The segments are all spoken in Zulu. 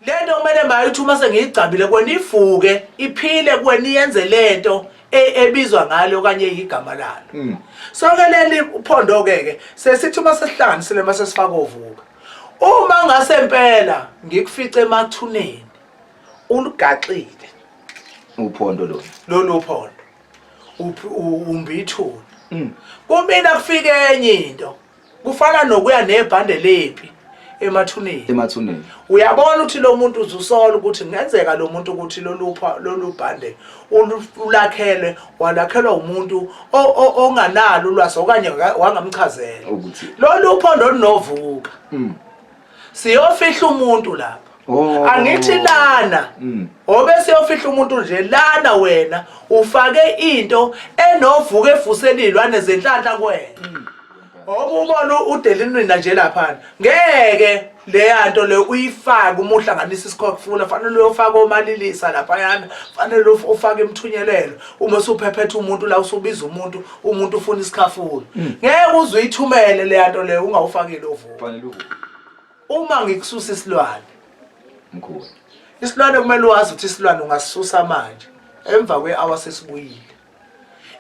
Lento kumele mayithi uma sengiyigcabile kwena ivuke iphile kwena iyenze lento ebizwa ngalo okanye igama lalo. So ke leli uphondo ke ke sesithi uma sesihlanganisile uma sesifaka ovuka. Uma ngase impela ngikufice emathuneni ulugaxile Uphondo lona. Lolu phondo. Umbithuna. Kumina kufike enye into. Kufana nokuya nebhande lempi emathuneni. Emathuneni. Uyabona ukuthi lo muntu uzusola ukuthi kungenzeka lo muntu ukuthi lolupha lolu bhande ulakhelwe walakhelwa umuntu onganalo ulwazi okanye wangamchazela. Lolu phondo lunovuka. Siyofihla umuntu lapha. Oh. Angithi lana. Obe siyofihla umuntu nje lana wena ufake into enovuka efusela izilwane zenhlanhla kuwena. Obubona uDelinina nje lapha. Ngeke leya nto le uyifake uma uhlanganisa isikhokufula fanele uyofaka omalilisa lapha yana fanele ufake imthunyelelo uma usuphephetha umuntu la usubiza umuntu umuntu ufuna isikhafula. Ngeke uze uyithumele leya nto leyo ungawufakile uvuka. Fanele uvuke. Uma ngikususa isilwane mkhulu. Isilwane kumele wazi ukuthi isilwane ungasisusa manje emva kwe-hour sesibuyile.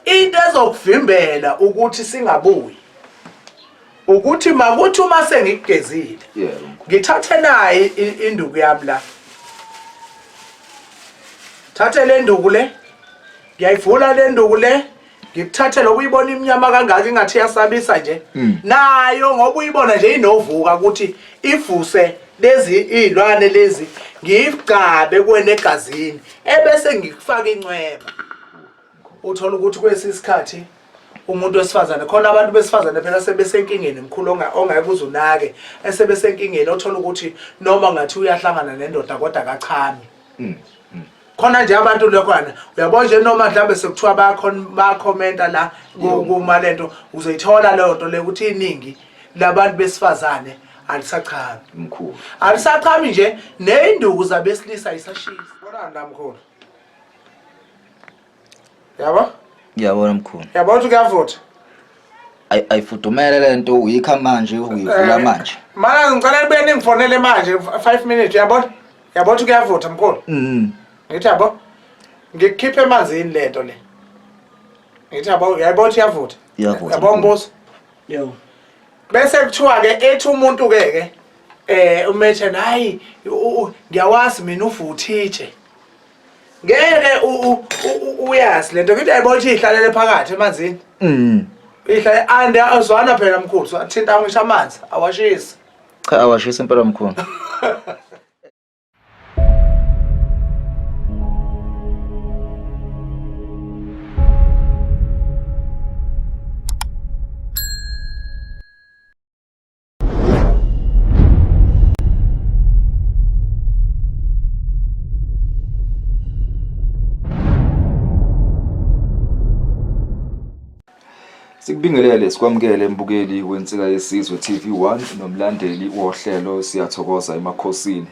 Into ezokuvimbela ukuthi singabuyi ukuthi makuthi uma sengikugezile Yebo. ngithathe nayi induku yami la. Thathe le nduku le. Ngiyayivula le nduku le. Ngikuthathe lokhu uyibona imnyama kangaka ingathi iyasabisa nje. Nayo ngoba uyibona nje inovuka ukuthi ivuse lezi izilwane lezi ngiyigcabe kuwena egazini ebese ngikufaka incweba. Uthola ukuthi kwesi isikhathi umuntu wesifazane khona abantu besifazane phela sebesenkingeni mkhulu ongeke uze unake esebesenkingeni othola ukuthi noma ngathi uyahlangana nendoda kodwa akachami. Khona nje abantu lokhwana uyabona nje noma mhlambe sekuthiwa bayakhomenta la kuma lento uzoyithola leyo nto le ukuthi iningi labantu besifazane alisachami. Mkhulu. Alisachami nje nezinduku zabesilisa isashisa. Bonani la mkhulu. Yabo? Ngiyabona mkhulu. Yabo ukuthi kuyavutha. Ayifudumele lento uyikha manje uyivula manje. Mana ngicela nibuye ningifonele manje 5 minutes uyabona? Yabo ukuthi kuyavutha mkhulu. Ngithi yabo ngikukhiphe emanzini lento le. Ngithi yabo uyayibona ukuthi iyavutha. Iyavutha, Yabo mkhulu. mbuso. Yebo. Bese kuthiwa ke ethi umuntu ke ke umethe hayi ngiyawazi mina uvuthitshe. Ngeke uyazi lento ngithi ayibona ukuthi ihlalele phakathi emanzini. Ihlale ande azwana phela mkhulu athinta ngisho amanzi awashisi. Cha awashisi impela mkhulu. Sikubingelele sikwamukele mbukeli weNsika Yesizwe TV1 nomlandeli wohlelo Siyathokoza Emakhosini.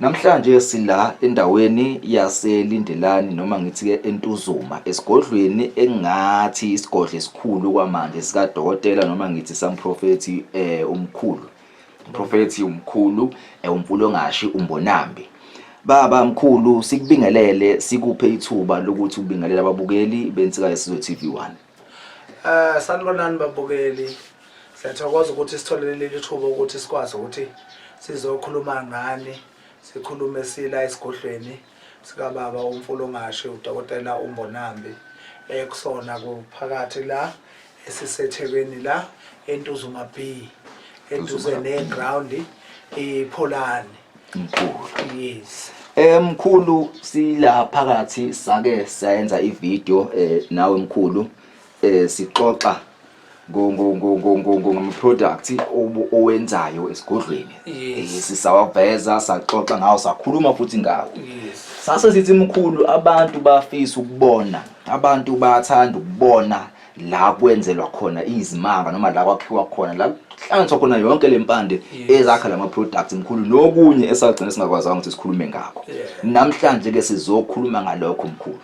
Namhlanje sila endaweni yaseLindelani noma ngithi-ke eNtuzuma esigodlweni engathi isigodlo esikhulu kwamanje sikadokotela noma ngithi samprofethi umkhulu. Umprofethi umkhulu uMfulongashi uMbonambi. Baba mkhulu sikubingelele sikuphe ithuba lokuthi ubingelele ababukeli beNsika Yesizwe TV1. Sanibonani babukeli. Siyathokoza ukuthi sithole leli thuba ukuthi sikwazi ukuthi sizokhuluma ngani, sikhulume sila esigodlweni sikababa uMfulongashi uDokotela uMbonambi ekusona kuphakathi la esiseThekwini la eNtuzuma B eduze neground iPholani. Mkhulu. Yes. Mkhulu sila phakathi sake sayenza ivideo nawe mkhulu sixoxa ngama product owenzayo esigodlweni. Sisawaveza saxoxa ngawo sakhuluma futhi ngawo. Sase sithi mkhulu abantu bafisa ukubona, abantu bayathanda ukubona la kwenzelwa khona izimanga noma la kwakhiwa khona la kuhlanganiswa khona yonke lempande ezakha lama products mkhulu nokunye esagcina singakwazanga ukuthi sikhulume ngakho. Namhlanje ke sizokhuluma ngalokho mkhulu.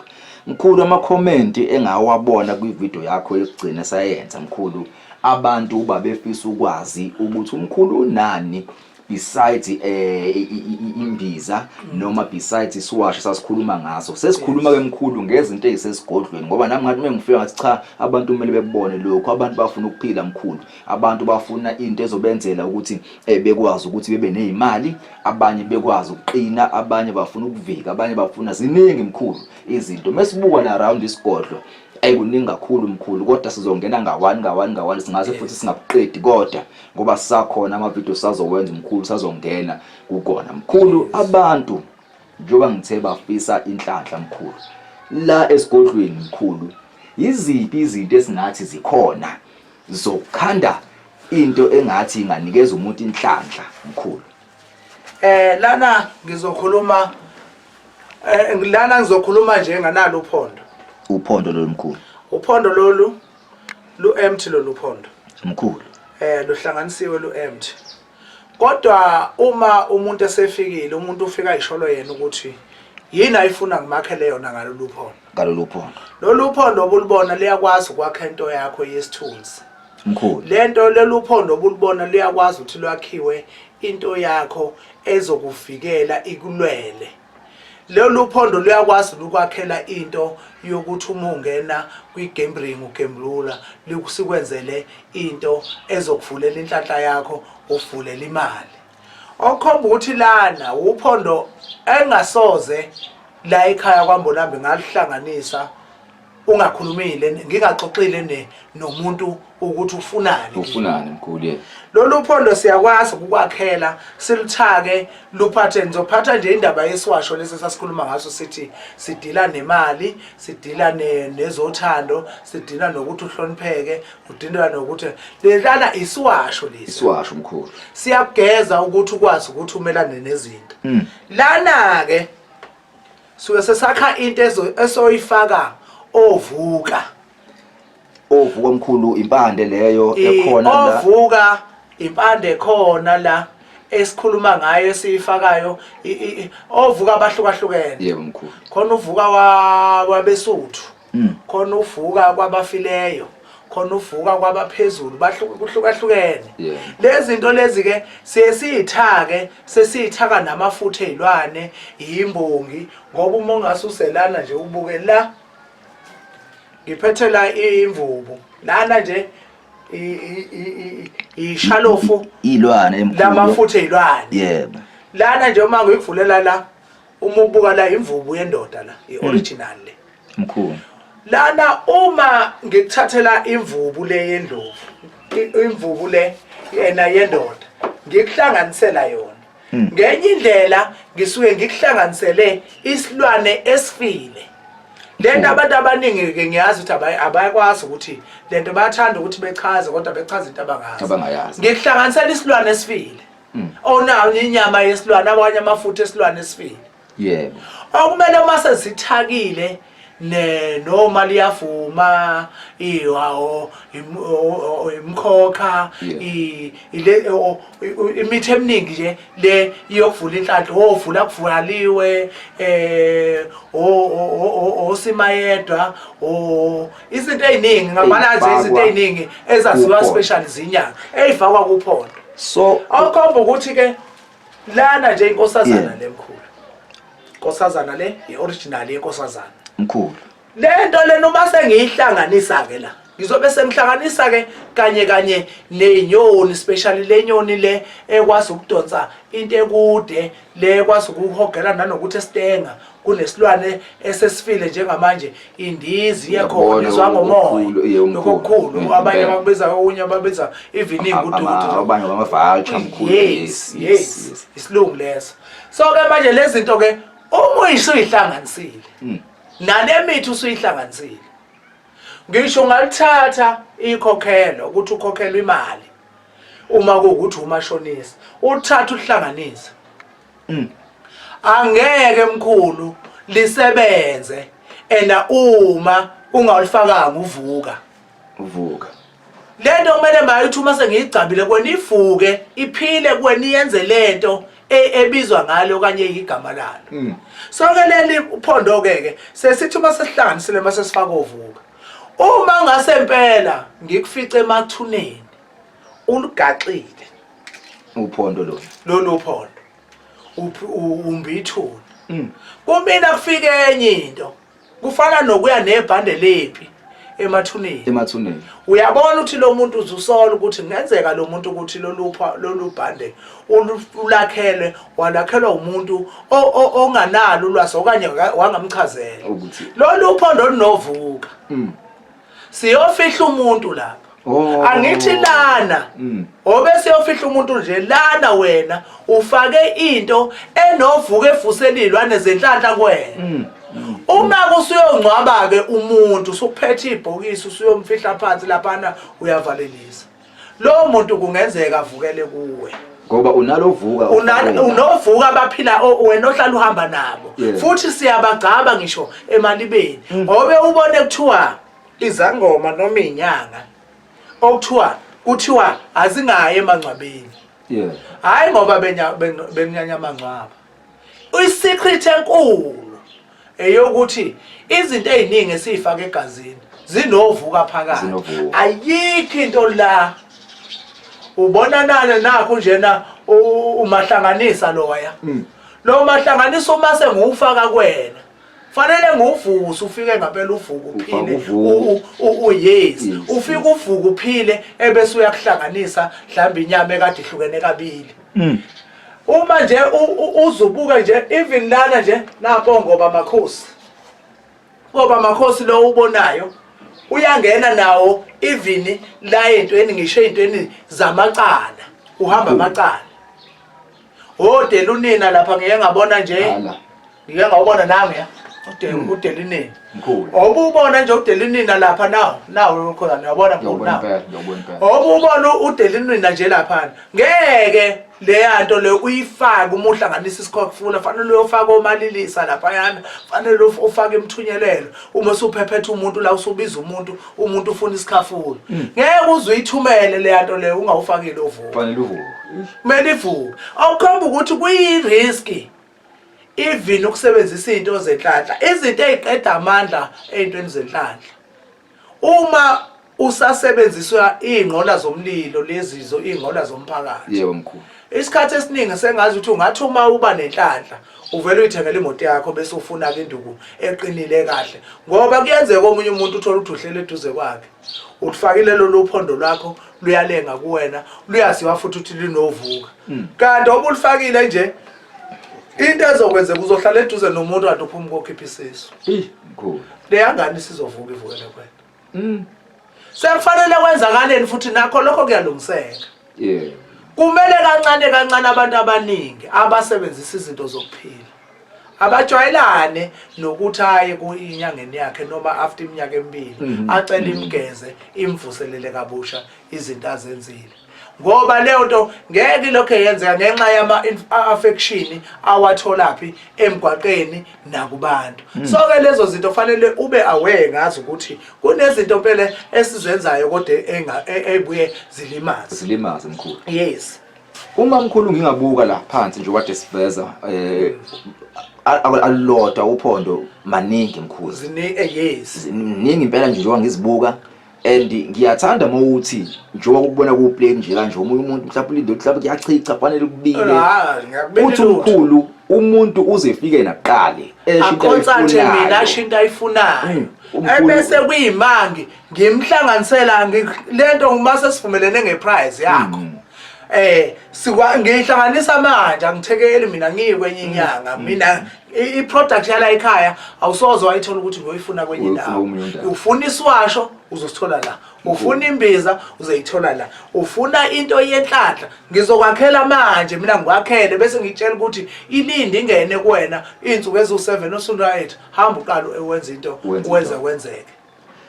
Mkhulu ama comment engawabona kwi video yakho yokugcina sayenza mkhulu abantu babefisa ukwazi ukuthi umkhulu unani besides imbiza. imbiza noma besides isiwasho sasikhuluma ngaso. Sesikhuluma ke mkhulu ngezinto ezisesigodlweni ngoba nami ngathi mengifika ngathi cha abantu kumele bekubone lokho, abantu bafuna ukuphila mkhulu. Abantu bafuna into ezobenzela ukuthi eh, bekwazi ukuthi bebe nezimali, abanye bekwazi ukuqina, abanye bafuna ukuvika, abanye bafuna ziningi mkhulu izinto. Mesibuka la round isigodlo ayi kuningi kakhulu mkhulu kodwa sizongena nga-one nga-one nga-one singase futhi singabuqedi kodwa ngoba sisakhona amavidiyo sazowenza mkhulu sazongena kukona mkhulu abantu njengoba ngithe bafisa inhlanhla mkhulu la esigodlweni mkhulu yiziphi izinto esingathi zikhona zokukhanda into engathi inganikeza umuntu inhlanhla mkhulu Eh lana ngizokhuluma eh lana ngizokhuluma nje nganalo uphondo. Uphondo lolu mkhulu. Uphondo lolu lu empty lolu phondo. Mkhulu. Eh luhlanganisiwe lu empty. Kodwa uma umuntu esefikile umuntu ufika ayisholo yena ukuthi yini ayifuna ngimakhele yona ngalolu phondo. Ngalolu phondo. Lolu phondo obulubona liyakwazi ukwakha into yakho yesithunzi. Mkhulu. Lento lolu phondo obulubona liyakwazi ukuthi lwakhiwe into yakho ezokuvikela ikulwele. Lolu phondo luyakwazi ukwakhela into yokuthi uma ungena kwi-gambling ugembulula sikwenzele into ezokuvulela inhlanhla yakho uvulela imali. Okukhomba ukuthi lana uphondo engasoze la ekhaya kwaMbonambi ngaluhlanganisa ungakhulumile ngingaxoxile ne nomuntu ukuthi ufunani ufunani mkhulu yena lolu phondo siyakwazi ukukwakhela siluthake luphathe ngizophatha nje indaba yesiwasho lesi sasikhuluma ngaso sithi sidila nemali sidila nezothando sidila nokuthi uhlonipheke udila nokuthi lelana isiwasho lesi isiwasho mkhulu siyakugeza ukuthi ukwazi ukuthi umelane nezinto mm. lana ke suke sesakha into esoyifaka ovuka ovuka mkhulu impande leyo ekhona la ovuka impande khona la esikhuluma ngayo esiyifakayo ovuka abahlukahlukene yebo mkhulu khona uvuka wabesuthu mm. khona uvuka kwabafileyo khona uvuka kwabaphezulu bahlukahlukene lezi zinto lezi ke siye siyithake sesiyithaka namafutha ezilwane yimbongi ngoba uma ungasuselana nje ubuke la ngiphethe la imvubu lana nje ishalofu ilwane emkhulu lamafutha ezilwane yebo lana nje uma ngikuvulela la uma ubuka la imvubu yendoda la i-original le mkhulu lana uma ngikuthathela imvubu le yendlovu imvubu le yena yendoda ngikuhlanganisela yona hmm. ngenye indlela ngisuke ngikuhlanganisele isilwane esifile lento hmm. abantu abaningi ke ngiyazi ukuthi abayakwazi ukuthi lento bayathanda ukuthi bechaze kodwa bechaza into abangazi abangayazi ngikuhlanganisela isilwane esifile hmm. onayo inyama yesilwane abanye amafutha esilwane esifile Yebo. Okumele uma sezithakile ne noma liyavuma iwawo imkhokha ile imithi eminingi nje le iyokuvula inhlanhla ovula kuvaliwe eh osimayedwa o izinto eziningi ngabala nje izinto eziningi ezaziwa special izinyanga ezifakwa kuphondo so awukhomba ukuthi ke lana nje inkosazana yeah. le mkhulu inkosazana le i-original yenkosazana mkhulu le nto le noma sengiyihlanganisa ke la ngizobe sengihlanganisa ke kanye kanye nenyoni especially le nyoni le ekwazi ukudonsa into ekude le ekwazi ukuhogela nanokuthi esitenga kunesilwane esesifile njengamanje indizi iyekhona izwa ngomoya lokho okukhulu abanye bakubiza okunye ababiza iviningi ududu abanye bama-vulture mkhulu yes yes isilungu leso so ke manje lezi zinto ke uma uyisuyihlanganisile hmm. nale mithi usuyihlanganisile ngisho ungalithatha ikhokhelo ukuthi ukhokhelwe imali uma kuwukuthi umashonisa uthatha uhlanganise mm. angeke mkhulu lisebenze ena uma ungalifakanga uvuka uvuka lento kumele mayithi uma sengiyigcabile kwena ivuke iphile kwena iyenze lento e, ebizwa ngalo okanye igama lalo mm. so ke leli uphondo ke ke sesithi uma sesihlanganisile uma sesifaka ovuka uma ngasempela ngikufice emathuneni ulugaxile uphondo lolu lolu phondo Umba ithuna. Kumina kufike enye into. Kufana nokuya nebhande lempi emathuneni. Emathuneni. Uyabona ukuthi lo muntu uzusola ukuthi kungenzeka lo muntu ukuthi lolupha lolu bhande ulakhelwe walakhelwa umuntu onganalo ulwazi okanye wangamchazela. Ukuthi Lolu phondo lunovuka. Siyofihla umuntu lapha. Oh. Angithi lana. Obe siyofihla umuntu nje lana wena ufake into enovuka efusela izilwane zenhlanhla kuwena. Uma kusuyongcwaba ke umuntu usuphethe ibhokisi usuyomfihla phansi laphana uyavalelisa. Lo muntu kungenzeka avukele kuwe. Ngoba unalovuka Unovuka abaphila wena ohlala uhamba nabo. Futhi siyabagcaba ngisho emalibeni. Ngobe ubone kuthiwa izangoma noma inyanga okuthiwa kuthiwa azingayi emangcwabeni. Hayi ngoba benyanya amangcwaba. I-secret enkulu eyokuthi izinto eziningi esizifaka egazini zinovuka phakathi. Ayikho into la ubona nane nakho njena umahlanganisa loya. Lo mahlanganisa uma sengiwufaka kuwena fanele ngiwuvuse ufike ngempela uvuke uphile. Yes, ufike uvuke uphile ebese uyakuhlanganisa mhlawumbe inyama ekade ihlukene kabili. Uma nje uzubuka nje even lana nje napo ngoba makhosi. Ngoba makhosi lo ubonayo uyangena nawo even la entweni ngisho ezintweni zamacala uhamba amacala. Odelunina lapha ngike ngabona nje. Ngike ngawubona nangu ya. Udelinina. Mkhulu. Obubona nje udelinina lapha nawo. Nawo ukhona uyabona mkhulu nawo. Obubona udelinina nje lapha. Ngeke leya nto le uyifake uma uhlanganisa isikhokufula fanele uyofaka omalilisa lapha yana fanele ufake imthunyelelo uma usuphephetha umuntu la usubiza umuntu umuntu ufuna isikhafulo. Ngeke uze uyithumele leya nto leyo ungawufakile uvuko. Fanele uvuke. Kumele ivuke. Awukhomba ukuthi kuyi risk even ukusebenzisa izinto zenhlanhla, izinto eziqeda amandla ezintweni zenhlanhla. Uma usasebenziswa ingqola zomlilo lezizo ingqola zomphakathi. Yebo mkhulu. Isikhathi esiningi sengazi ukuthi ungathi uma uba nenhlanhla uvele uyithengele imoto yakho bese ufuna ke induku eqinile kahle ngoba kuyenzeka omunye umuntu uthola ukuthi uhlele eduze kwakhe ulifakile lolu phondo lwakho luyalenga kuwena luyaziwa futhi ukuthi linovuka. Kanti obulifakile nje into ezokwenzeka uzohlala eduze nomuntu kanti uphuma kokhipha isisu. Mkhulu. Leya ngane isizovuka ivukele kuwena. Sekufanele kwenzakaleni futhi nakho lokho kuyalungiseka. Kumele kancane kancane abantu abaningi abasebenzisa izinto zokuphila abajwayelane nokuthi aye kuyinyangeni yakhe noma after iminyaka emibili acele imgeze imvuselele kabusha izinto azenzile ngoba leyo nto ngeke ilokho yenzeka ngenxa yama affection awatholaphi emgwaqeni nakubantu. So ke lezo zinto fanele ube aware ngazo ukuthi kunezinto phela esizenzayo kodwa ebuye zilimaze. Zilimaze mkhulu. Yes. Uma mkhulu ngingabuka la phansi nje kade siveza alulodwa uphondo maningi mkhulu. Yes. Ziningi impela nje njengoba ngizibuka and ngiyathanda mawuthi njengoba ukubona ku plane nje kanje omunye umuntu mhlawumbe ulinde mhlawumbe kuyachicha kufanele kubile. Uthi umkhulu umuntu uze efike naqale esho into ayifunayo. Mina asho into ayifunayo. Ebese kuyimangi ngimhlanganisela lento uma sesivumelene ngeprice yakho. Sikwa ngihlanganisa manje angithekeli mina ngiyi kwenye inyanga mina i-product yala ekhaya awusoze wayithola ukuthi ngiyoyifuna kwenye indawo. Ufuna isiwasho uzosithola la, ufuna imbiza uzoyithola la, ufuna into yenhlanhla ngizokwakhela manje mina ngikwakhele bese ngitshela ukuthi ilindi ingene kuwena izinsuku eziwu7 usuku 8 hamba uqale wenze into wenze kwenzeke.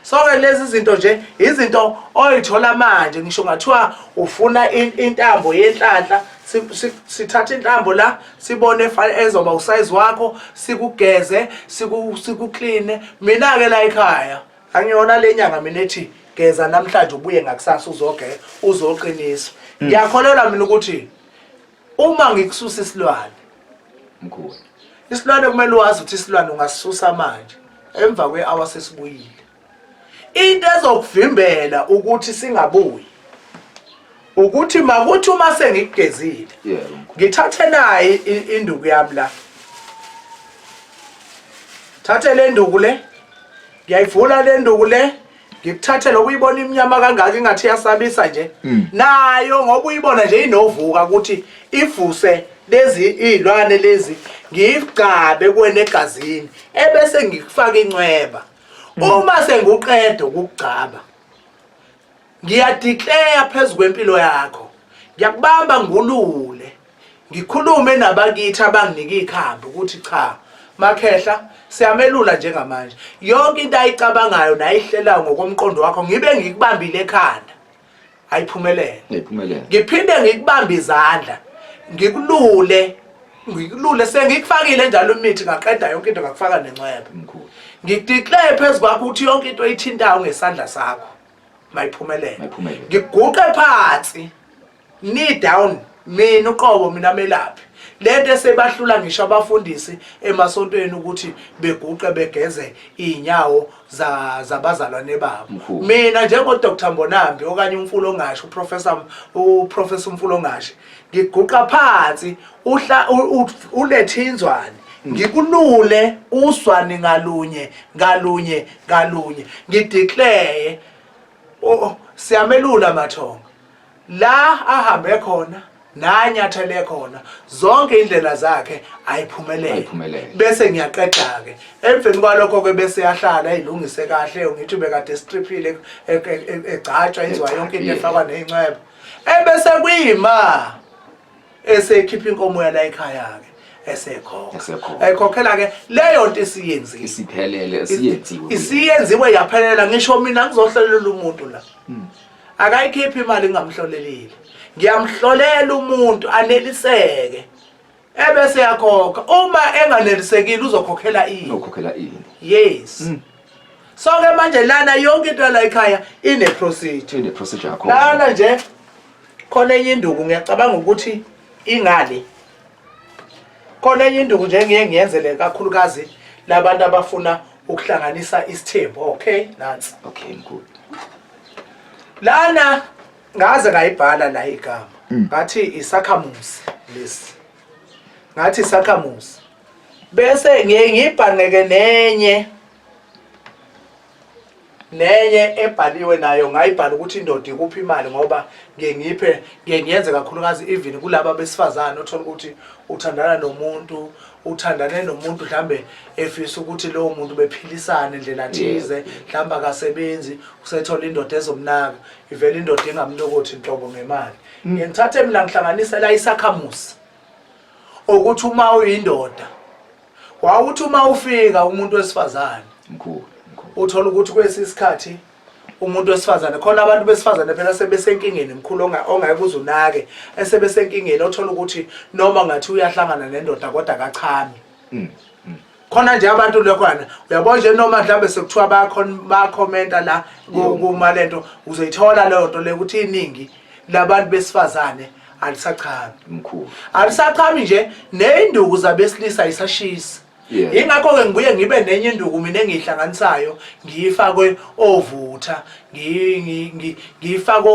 So ke lezi zinto nje izinto oyithola manje ngisho ngathiwa ufuna intambo yenhlanhla sithatha intambo la sibone ezoba usize wakho sikugeze sikukline. Mina ke la ekhaya angiyona lenyanga mina ethi geza namhlanje ubuye ngakusasa uzoge uzoqiniswa. Ngiyakholelwa mina ukuthi uma ngikususa isilwane mkhulu isilwane kumele wazi ukuthi isilwane ungasisusa manje emva kwe-hour sesibuyile. Into ezokuvimbela ukuthi singabuyi Ukuthi makuthi uma sengikugezile, Yebo mkhulu. ngithathe nayi induku yami la. Thathe le nduku le. Ngiyayivula le nduku le. Ngikuthathe lokhu uyibona imnyama kangaka ingathi iyasabisa nje. Nayo ngoba uyibona nje inovuka ukuthi ivuse lezi izilwane lezi ngiyigcabe kuwena egazini ebese ngikufaka incweba. Uma senguqeda ukugcaba ngiyadeclare phezu kwempilo yakho. Ngiyakubamba ngulule. Ngikhulume nabakithi abanginika ikhambi ukuthi cha makhehla siyamelula njengamanje. Yonke into ayicabangayo nayihlelayo ngokomqondo wakho ngibe ngikubambile ekhanda. Ayiphumelele. Ayiphumelele. Ngiphinde ngikubambe izandla. Ngikulule ngikulule sengikufakile njalo imithi ngaqeda yonke into ngakufaka nencweba. Mkhulu. Ngideclare phezu kwakho ukuthi yonke into oyithintayo ngesandla sakho mayiphumelele. Mayiphumelele. Ngiguqe phansi knee down mina uqobo mina melaphi lento esebahlula ngisho abafundisi emasontweni ukuthi beguqe begeze izinyawo zabazalwane babo. Mkhulu. Mina njengo Dr Mbonambi okanye umfulo ongashi uProfessor uProfessor umfulo ongashi ngiguqa phansi uhla ulethe inzwane ngikulule uswani ngalunye ngalunye ngalunye ngideclare oh siyamelula mathonga la ahambe khona nanyathele khona zonke indlela zakhe ayiphumelele Ayiphumelele. Bese ngiyaqeda ke emveni kwalokho ke bese yahlala eyilungise kahle ngithi bekade striphile egcatshwa yenziwa yonke into efakwa nezincweba ebese kuyima esekhipha inkomo yala ekhaya ke esekhokha Esekhokha. Ekhokhela ke leyo nto isiyenzile. Isiphelele isiyenziwe. Isiyenziwe yaphelela ngisho mina ngizohlolela umuntu la. Akayikhiphi imali ngingamhlolelile. Ngiyamhlolela umuntu aneliseke. Ebese yakhokha. Uma enganelisekile uzokhokhela ini? Uzokhokhela ini? Yes. So ke manje lana yonke into la ekhaya ine procedure. Ine procedure yakho. Lana nje khona enye induku ngiyacabanga ukuthi ingale. Khona enye induku nje ngiye ngiyenzele kakhulukazi labantu abafuna ukuhlanganisa isithembu. Okay, nansi. Okay, mkhulu. Lana ngaze ngayibhala la igama. Ngathi isakhamuzi lesi. Ngathi isakhamuzi. Bese ngiye ngibhangeke nenye nenye ebhaliwe nayo ngayibhala ukuthi indoda ikuphi imali ngoba ngiye ngiphe ngiye ngiyenze kakhulukazi even kulaba besifazane othola ukuthi uthandana nomuntu uthandane nomuntu mhlambe efisa ukuthi lowo muntu bephilisane ndlela thize mhlambe akasebenzi usethola indoda ezomnaka ivele indoda ingamlokothi nhlobo ngemali. Ngiye ngithathe mina ngihlanganise la isakhamuzi ukuthi uma uyindoda wawuthi uma ufika umuntu wesifazane Mkhulu, mkhulu. Uthola ukuthi kwesi isikhathi umuntu wesifazane khona abantu besifazane phela sebesenkingeni mkhulu ongeke uze unake esebesenkingeni othola ukuthi noma ngathi uyahlangana nendoda kodwa akachami. Khona nje abantu lokhwana uyabona nje noma mhlambe sekuthiwa bayakhomenta la kuma lento uzoyithola leyo nto le ukuthi iningi labantu besifazane alisachami. Mkhulu. Alisachami nje nezinduku zabesilisa isashisa. Ingakho ke ngibuye ngibe nenye induku mina engiyihlanganisayo ngiyifakwe ovutha ngiyifake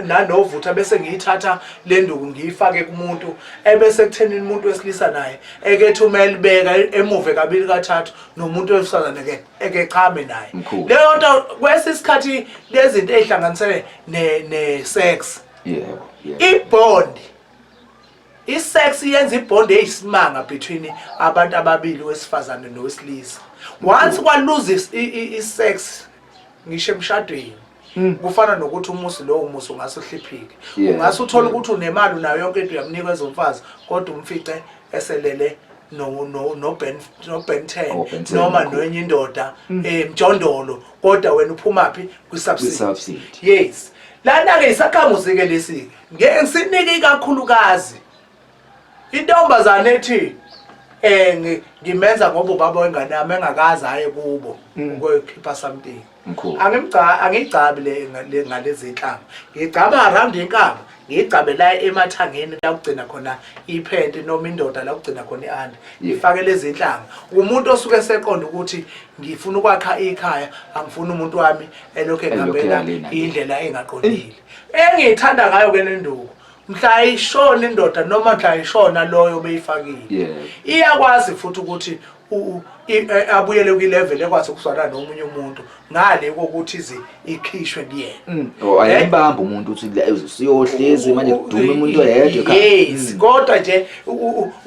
nanovutha bese ngiyithatha le nduku ngiyifake kumuntu ebese kuthenini umuntu wesilisa naye ekethi uma elibeka emuve kabili kathathu nomuntu wesifazane ke ekechame naye. Mkhulu. Leyo nto kwesi sikhathi lezinto ezihlanganisene ne ne sex. Yebo, yebo. Ibond isex yenza ibond eyisimanga between abantu ababili wesifazane nowesilisa. Once kwaluza isex ngisho emshadweni kufana nokuthi umusi lowo musi ungase uhliphike. Ungase uthole ukuthi unemali unayo yonke into uyamnika ezomfazi kodwa umfice eselele no no no Ben no Ben 10 Oh, Ben 10, noma mkhulu. nenye indoda emjondolo kodwa wena uphuma phi kwi-subsidy. Kwi-subsidy. Yes. Lana ke isakhamuzi ke lesi ke ngisinike ikakhulukazi intombazane ethi ngimenza ngoba ubaba wengane yami engakaze aye kubo ukuyokhipha something. Mkhulu. Angimgca angigcabi le ngalezi inhlamba. Ngigcaba around inkaba. Ngiyigcabe la emathangeni la kugcina khona iphenti noma indoda la kugcina khona i-under. Ngifake lezi nhlanga. Umuntu osuke eseqonda ukuthi ngifuna ukwakha ikhaya, angifuni umuntu wami elokhu engihambela indlela engaqondile. Engiyithanda ngayo ke le nduku, mhla ishona indoda noma mhla ishona loyo beyifakile, iyakwazi futhi ukuthi abuyele kwi-level ekwazi ukuzwana nomunye umuntu ngale kokuthi ize ikhishwe kuyena. Oh, ayibamba umuntu uthi siyohlezi manje kuduma umuntu oyedwa ekhaya. Yes, kodwa nje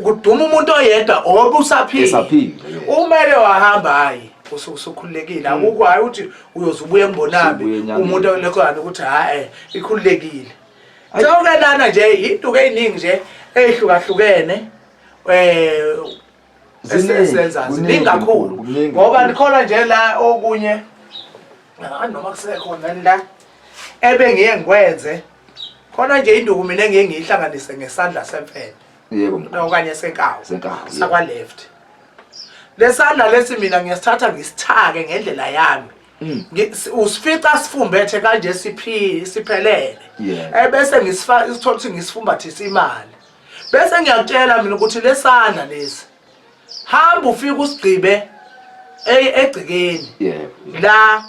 kuduma umuntu oyedwa obe usaphila. Esaphila, yes. Umele wahamba, hayi, usukhululekile, akukho, hayi, uthi uyoze ubuye ngibonami Usubuye enyangeni. Umuntu olekhona ukuthi hayi, ikhululekile. So-ke lana nje induku ey'ningi nje ey'hlukahlukene Ziningi, esenza kuningi ziningi kakhulu mkhulu, kuningi ngoba kakhulu. nikhona nje la okunye. Ah, noma kusekhona la ebe ngiye ngikwenze khona nje induku mina engiye ngiyihlanganise ngesandla semfene Yebo mkhulu. Okanye senkawu. Senkawu, yebo. Sakwa left. Lesandla lesi mina ngiyasithatha ngisithake ngendlela yami. Usifica sifumbethe kanje siphi siphelele. Ebese ngisifa isithola ukuthi ngisifumbathisa imali. Bese ngiyakutshela mina ukuthi lesandla lesi hamba ufike usigqibe egcekeni la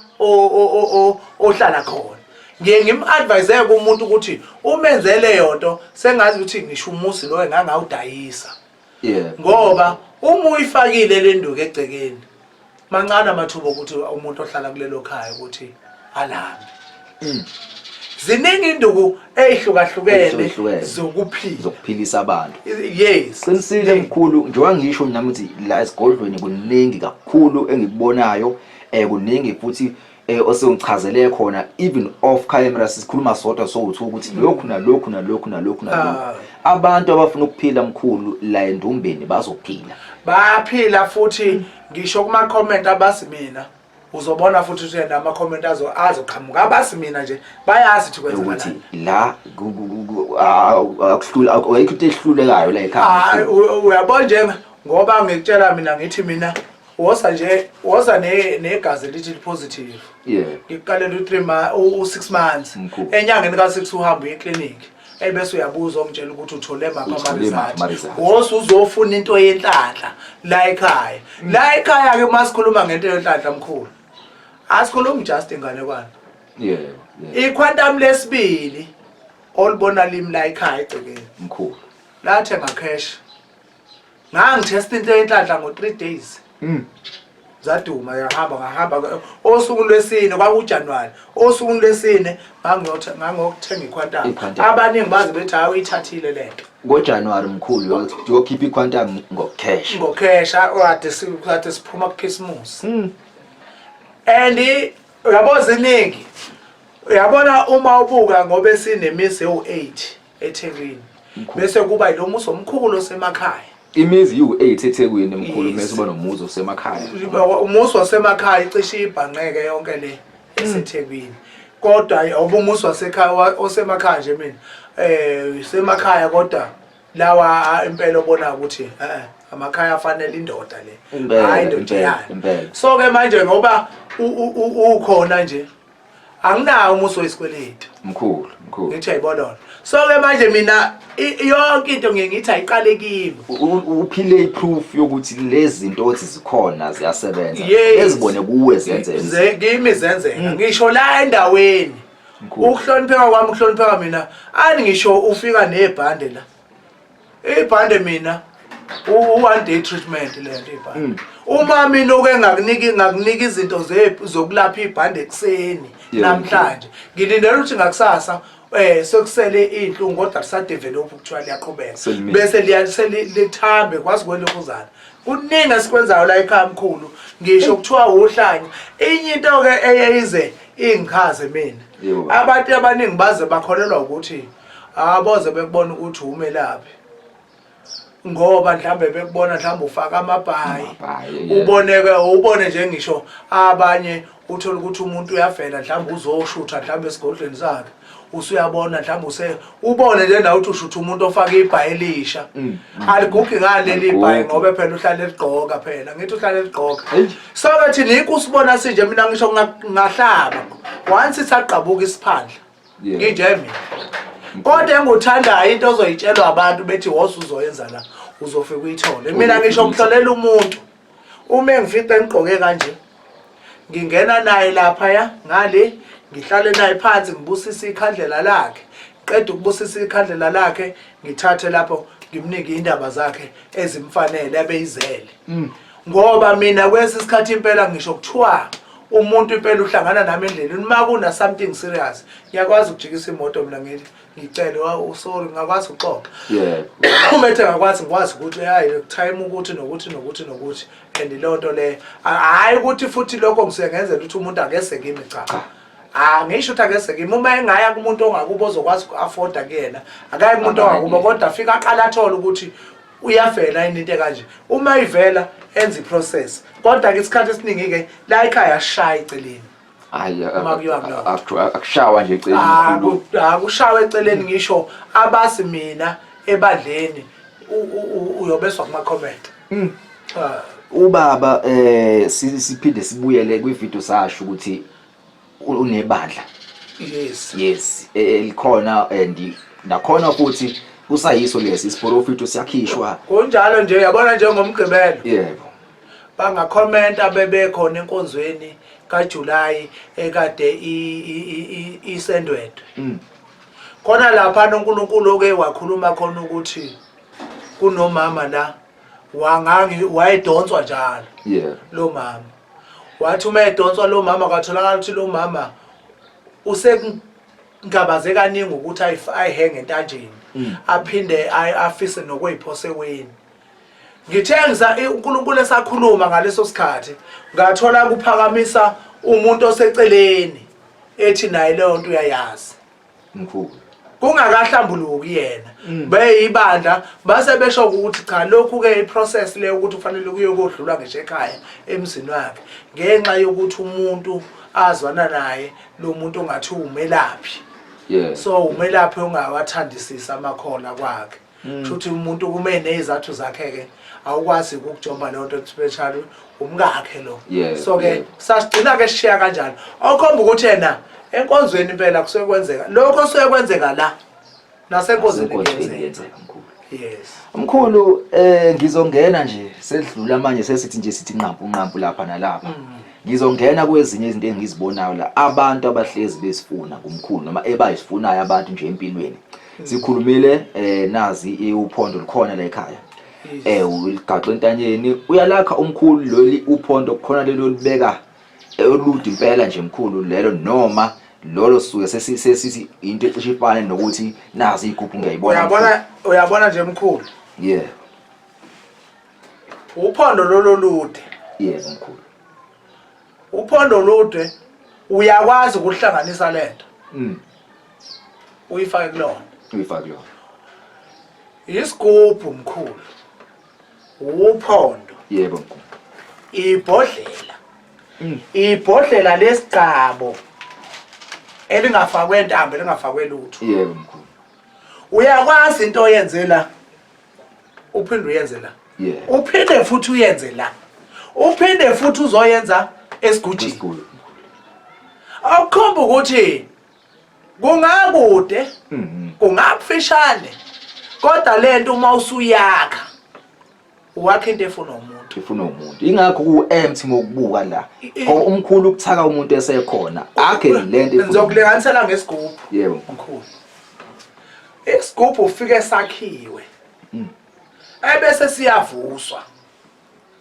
ohlala khona. Ngiye ngim-advise umuntu ukuthi umenzele yonto sengazi ukuthi ngisho umuzi lo engangawudayisa. Ngoba uma uyifakile le nduku egcekeni, mancane amathuba okuthi umuntu ohlala kulelo khaya ukuthi alambe. Ziningi induku ey'hlukahlukene Ey'hlukahlukene. Zokuphila. Zokuphilisa abantu. Yes. Qinisile mkhulu, njengoba ngisho nami ukuthi la esigodlweni kuningi kakhulu engikubonayo, kuningi futhi osengichazele khona even off camera sikhuluma sodwa sowuthi ukuthi lokhu nalokhu nalokhu nalokhu nalokhu. Abantu abafuna ukuphila mkhulu la endumbeni bazophila. Bayaphila futhi, ngisho kuma comment abasi mina uzobona futhi ukuthi nama comment azo azoqhamuka abasi mina nje bayazi ukuthi ukuthi kwenzakalani. La akuhlula, ayikho into ehlulekayo la ekhaya. Hayi, uyabona nje ngoba ngikutshela mina ngithi mina woza nje, woza negazi lithi positive. Ngikuqalela u3 ma u6 months. Mkhulu. Enyangeni ka6 uhamba uye eclinic. Ebese uyabuza ongitshela ukuthi uthole maphi Uthole ama maphi results. ama-results. Woza uzofuna into yenhlanhla la ekhaya. La ekhaya ke masikhuluma ngento yenhlanhla mkhulu, asikhulumi just inganekwane. Yebo. I-Quantum lesibili olibona limi la ekhaya egcekeni. Mkhulu. Lathenga cash. Ngangithesta into yenhlanhla ngo 3 days. Zaduma, yahamba, ngahamba osuku lwesine, kwakuJanuary, osuku lwesine ngangiyothenga i-Quantum. I-Quantum. Abaningi baze bethi hayi, uyithathile lento. NgoJanuary mkhulu uyokhipha i-Quantum ngocash. Ngocash, kade siphuma kuChristmas. And uyabo ziningi, uyabona uma ubuka ngoba sinemizi ewu8 eThekwini, bese kuba yilo muzi omkhulu osemakhaya. Imizi iwu-8 eThekwini mkhulu. Yes. Mese uba nomuzi osemakhaya. Umuzi wasemakhaya icishe ibhanqeke yonke le eseThekwini, kodwa oba umuzi wasekhaya osemakhaya nje mina semakhaya, kodwa lawa impela obona ukuthi amakhaya afanele indoda le. Impela, Hayi, indoda impela, yani. Impela. So ke manje ngoba ukhona nje anginawo umuzi wesikweletu. Mkhulu, mkhulu. Ngithi ayibona, so ke manje mina yonke into ngiye ngithi ayiqale kimi. Uphile i-proof yokuthi lezi zinto othi zikhona ziyasebenza. Yes. Ezibone kuwe zenzeka. Kimi zenzeka, ngisho la endaweni. Mkhulu. Ukuhlonipheka kwami, ukuhlonipheka mina ani ngisho ufika nebhande la, ibhande mina u-one day treatment le nto ibhande. Uma mina uke ngakunika izinto zokulapha ibhande ekuseni namhlanje, ngilindele ukuthi ngakusasa sekusele iy'nhlungu kodwa kusadevelop kuthiwa liyaqhubeka. Selimile. Bese lithambe kwazi kwelokhuzana. Kuningi esikwenzayo la ekhaya mkhulu, ngisho kuthiwa uhlanya. Inye into-ke eyeyize ingichaze mina, abantu abaningi baze bakholelwa ukuthi aboze bekubona ukuthi umelaphi ngoba mhlambe bekubona mhlambe ufaka amabhayi. Amabhayi, yeah. Uboneke ubone nje, ngisho abanye uthola ukuthi umuntu uyavela mhlambe uzoshutha mhlambe esigodlweni sakhe, usuyabona mhlambe use ubone nje nawe ukuthi ushutha umuntu ofaka ibhayi elisha, aligugi ngani leli ibhayi? Aligugi. Ngoba phela uhlale ligqoka, phela ngithi uhlale ligqoka. Eyi. So ke thina yikho usibona sinje. Mina ngisho ngahlaba once isaqabuka isiphandla. Nginje mina. Kodwa enguthandayo into ozoyitshelwa abantu bethi woza uzoyenza la uzofika uyithole. Mina ngisho ngihlolela umuntu uma engifica engigqoke kanje ngingena naye lapha ya ngale ngihlale naye phansi ngibusise ikhandlela lakhe qeda ukubusisa ikhandlela lakhe ngithathe lapho ngimnike indaba zakhe ezimfanele abeyizele mm. ngoba mina kwesi sikhathi impela ngisho kuthiwa umuntu impela uhlangana nami endleleni uma kuna something serious ngiyakwazi ukujikisa imoto mina ngithi ngicele sorry ngakwazi ukuxoxa yeah uma ethe ngakwazi ngikwazi ukuthi hayi time ukuthi nokuthi nokuthi nokuthi and leyo nto leyo hhayi ukuthi futhi lokho ngisuke ngenzela ukuthi umuntu akese kimi cha Ah ngisho ukuthi akese kimi uma engaya kumuntu ongakubo ozokwazi uku-afforda kuyena akaye kumuntu ongakubo kodwa afike aqale athole ukuthi uyavela yini into ekanje uma ivela enza i-process kodwa-ke isikhathi esiningi-ke la ekhaya ashaya eceleni Hayi Uma kuyiwa kulona. akushawa nje eceleni mkhulu. Akushawa eceleni ngisho abasi mina ebandleni uyobeswa kuma comment. Mm. Ah. Ubaba eh siphinde sibuyele kwi video sasho ukuthi unebandla. Yes. Yes, e, elikhona and nakhona futhi kusayiso lesi isiprofito siyakhishwa. Kunjalo nje yabona njengomgqibelo. Yebo. Bangakhomenta bebekhona enkonzweni kaJuly ekade isendwedwe. Mm. Khona lapha uNkulunkulu oke wakhuluma khona ukuthi kunomama la wangangi wayedonswa njalo. Yeah. Lo mama. Wathi uma edonswa lo mama kwatholakala ukuthi lo mama usekungabaze kaningi ukuthi ayihenge entanjeni. Mm. Aphinde afise nokuyiphosa eweni. Ngithe ngisa uNkulunkulu esakhuluma ngaleso sikhathi ngathola kuphakamisa umuntu oseceleni ethi naye leyo nto uyayazi. Mkhulu. Kungakahlambuluki yena. Mm. Beyibandla base besho ukuthi cha lokhu ke iprocess le ukuthi kufanele kuye kodlulwa ngisho ekhaya emzini wakhe ngenxa yokuthi umuntu azwana naye lo muntu ongathi umelaphi. Yeah. So umelaphi ongawathandisisa amakhola kwakhe. Mm. Shuthi umuntu kume nezathu zakhe ke awukwazi ukujomba leyo nto especially umkakhe lo. So ke sasigcina ke sishiya kanjalo. Okhomba ukuthi yena enkonzweni impela kusuke kwenzeka. Lokho kusuke kwenzeka la. Nasenkonzweni kuyenzeka mkhulu. Yes. Mkhulu ngizongena nje sedlula manje sesithi nje sithi nqampu nqampu lapha nalapha. Mm. Ngizongena kwezinye izinto engizibonayo la abantu abahlezi besifuna kumkhulu noma ebayisifunayo abantu nje empilweni. Sikhulumile eh nazi uphondo lukhona la ekhaya. Eh uligaxa entanyeni uyalakha umkhulu loli uphondo khona lelo libeka olude impela nje mkhulu lelo noma lolo suke sesithi into ecishe ifane nokuthi nazi igubhu ngiyayibona. Uyabona uyabona nje mkhulu. Yeah. Uphondo lolo lude. Yebo mkhulu. Uphondo olude uyakwazi ukuhlanganisa lento. Mm. Uyifake kulona. Uyifake kulona. Isigubhu mkhulu. Uphondo. Yebo mkhulu. Ibhodlela. Mm. Ibhodlela lesigcabo elingafakwe ntambo elingafakwe lutho. Yebo mkhulu. Uyakwazi into oyenze la. Uphinde uyenze la. Yeah. Uphinde futhi uyenze la. Uphinde futhi uzoyenza esigujini. Akukhomba ukuthi kungakude mhm. kungakufishane kodwa lento uma usuyakha wakha into efuna umuntu ifuna umuntu ingakho ku empty ngokubuka la ngoba umkhulu ukuthaka umuntu esekhona akhe lento ifuna ngizokulinganisela ngesigubhu yebo mkhulu isigubhu ufike sakhiwe mm. ebese siyavuswa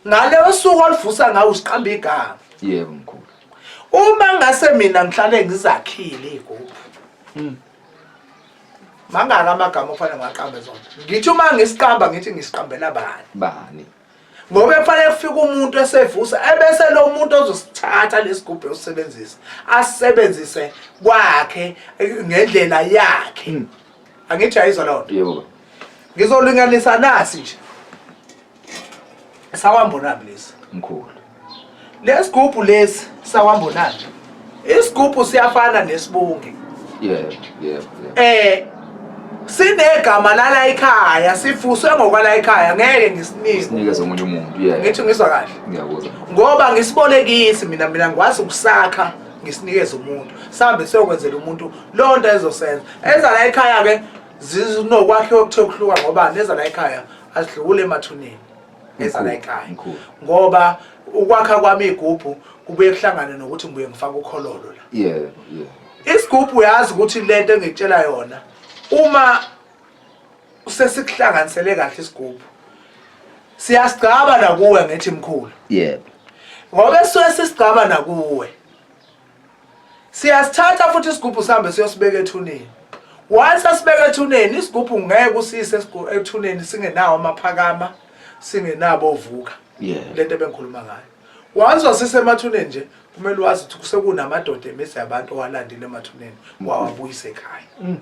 ngaleyo suku oluvusa ngawo usiqamba igama yebo mkhulu uma ngase mina ngihlale ngizakhile igubhu mm. mangaka amagama okufanele ngiwaqambe zona ngithi uma ngisiqamba ngithi ngisiqambela bani bani ngoba kufanele kufike umuntu esevusa ebese lo muntu ozosithatha lesigubhu osebenzisa asebenzise kwakhe ngendlela yakhe hmm. angithi ayizwa loo nto yebo ngizolinganisa nasi nje Sawambonani lesi? Mkhulu. Lesigubhu lesi sawambonani. Isigubhu siyafana nesibunge. Yebo, yebo. Eh sinegama lala ekhaya sifuswe ngokwala ekhaya ngeke ngisinike. Sinikeze omunye umuntu, yeah. Ngithi ngizwa kahle. Ngiyakuzwa. Ngoba ngisibolekisi mina mina ngikwazi ukusakha ngisinikeze umuntu sihambe siyokwenzela umuntu loo nto ezosenza eza la ekhaya-ke zinokwakhiwa okuthe ukuhluka ngoba neza la ekhaya azidlule emathuneni eza la ekhaya ngoba ukwakha kwami igubhu kubuye kuhlangane nokuthi ngibuye ngifake ukhololo la yebo yebo isigubhu uyazi ukuthi lento engikutshela yona uma sesikuhlanganisele kahle isigubhu siyasigcaba nakuwe ngithi mkhulu yebo ngoba esuke sisigcaba nakuwe siyasithatha futhi isigubhu sihambe siyosibeka ethuneni once asibeka ethuneni isigubhu ngeke usise ethuneni singenawo amaphakama singenabo ovuka yeah lento ebengikhuluma ngayo once wasisemathuneni nje kumele wazi ukuthi kusekunamadoda emizi yabantu owalandile emathuneni wawabuyisa ekhaya mm.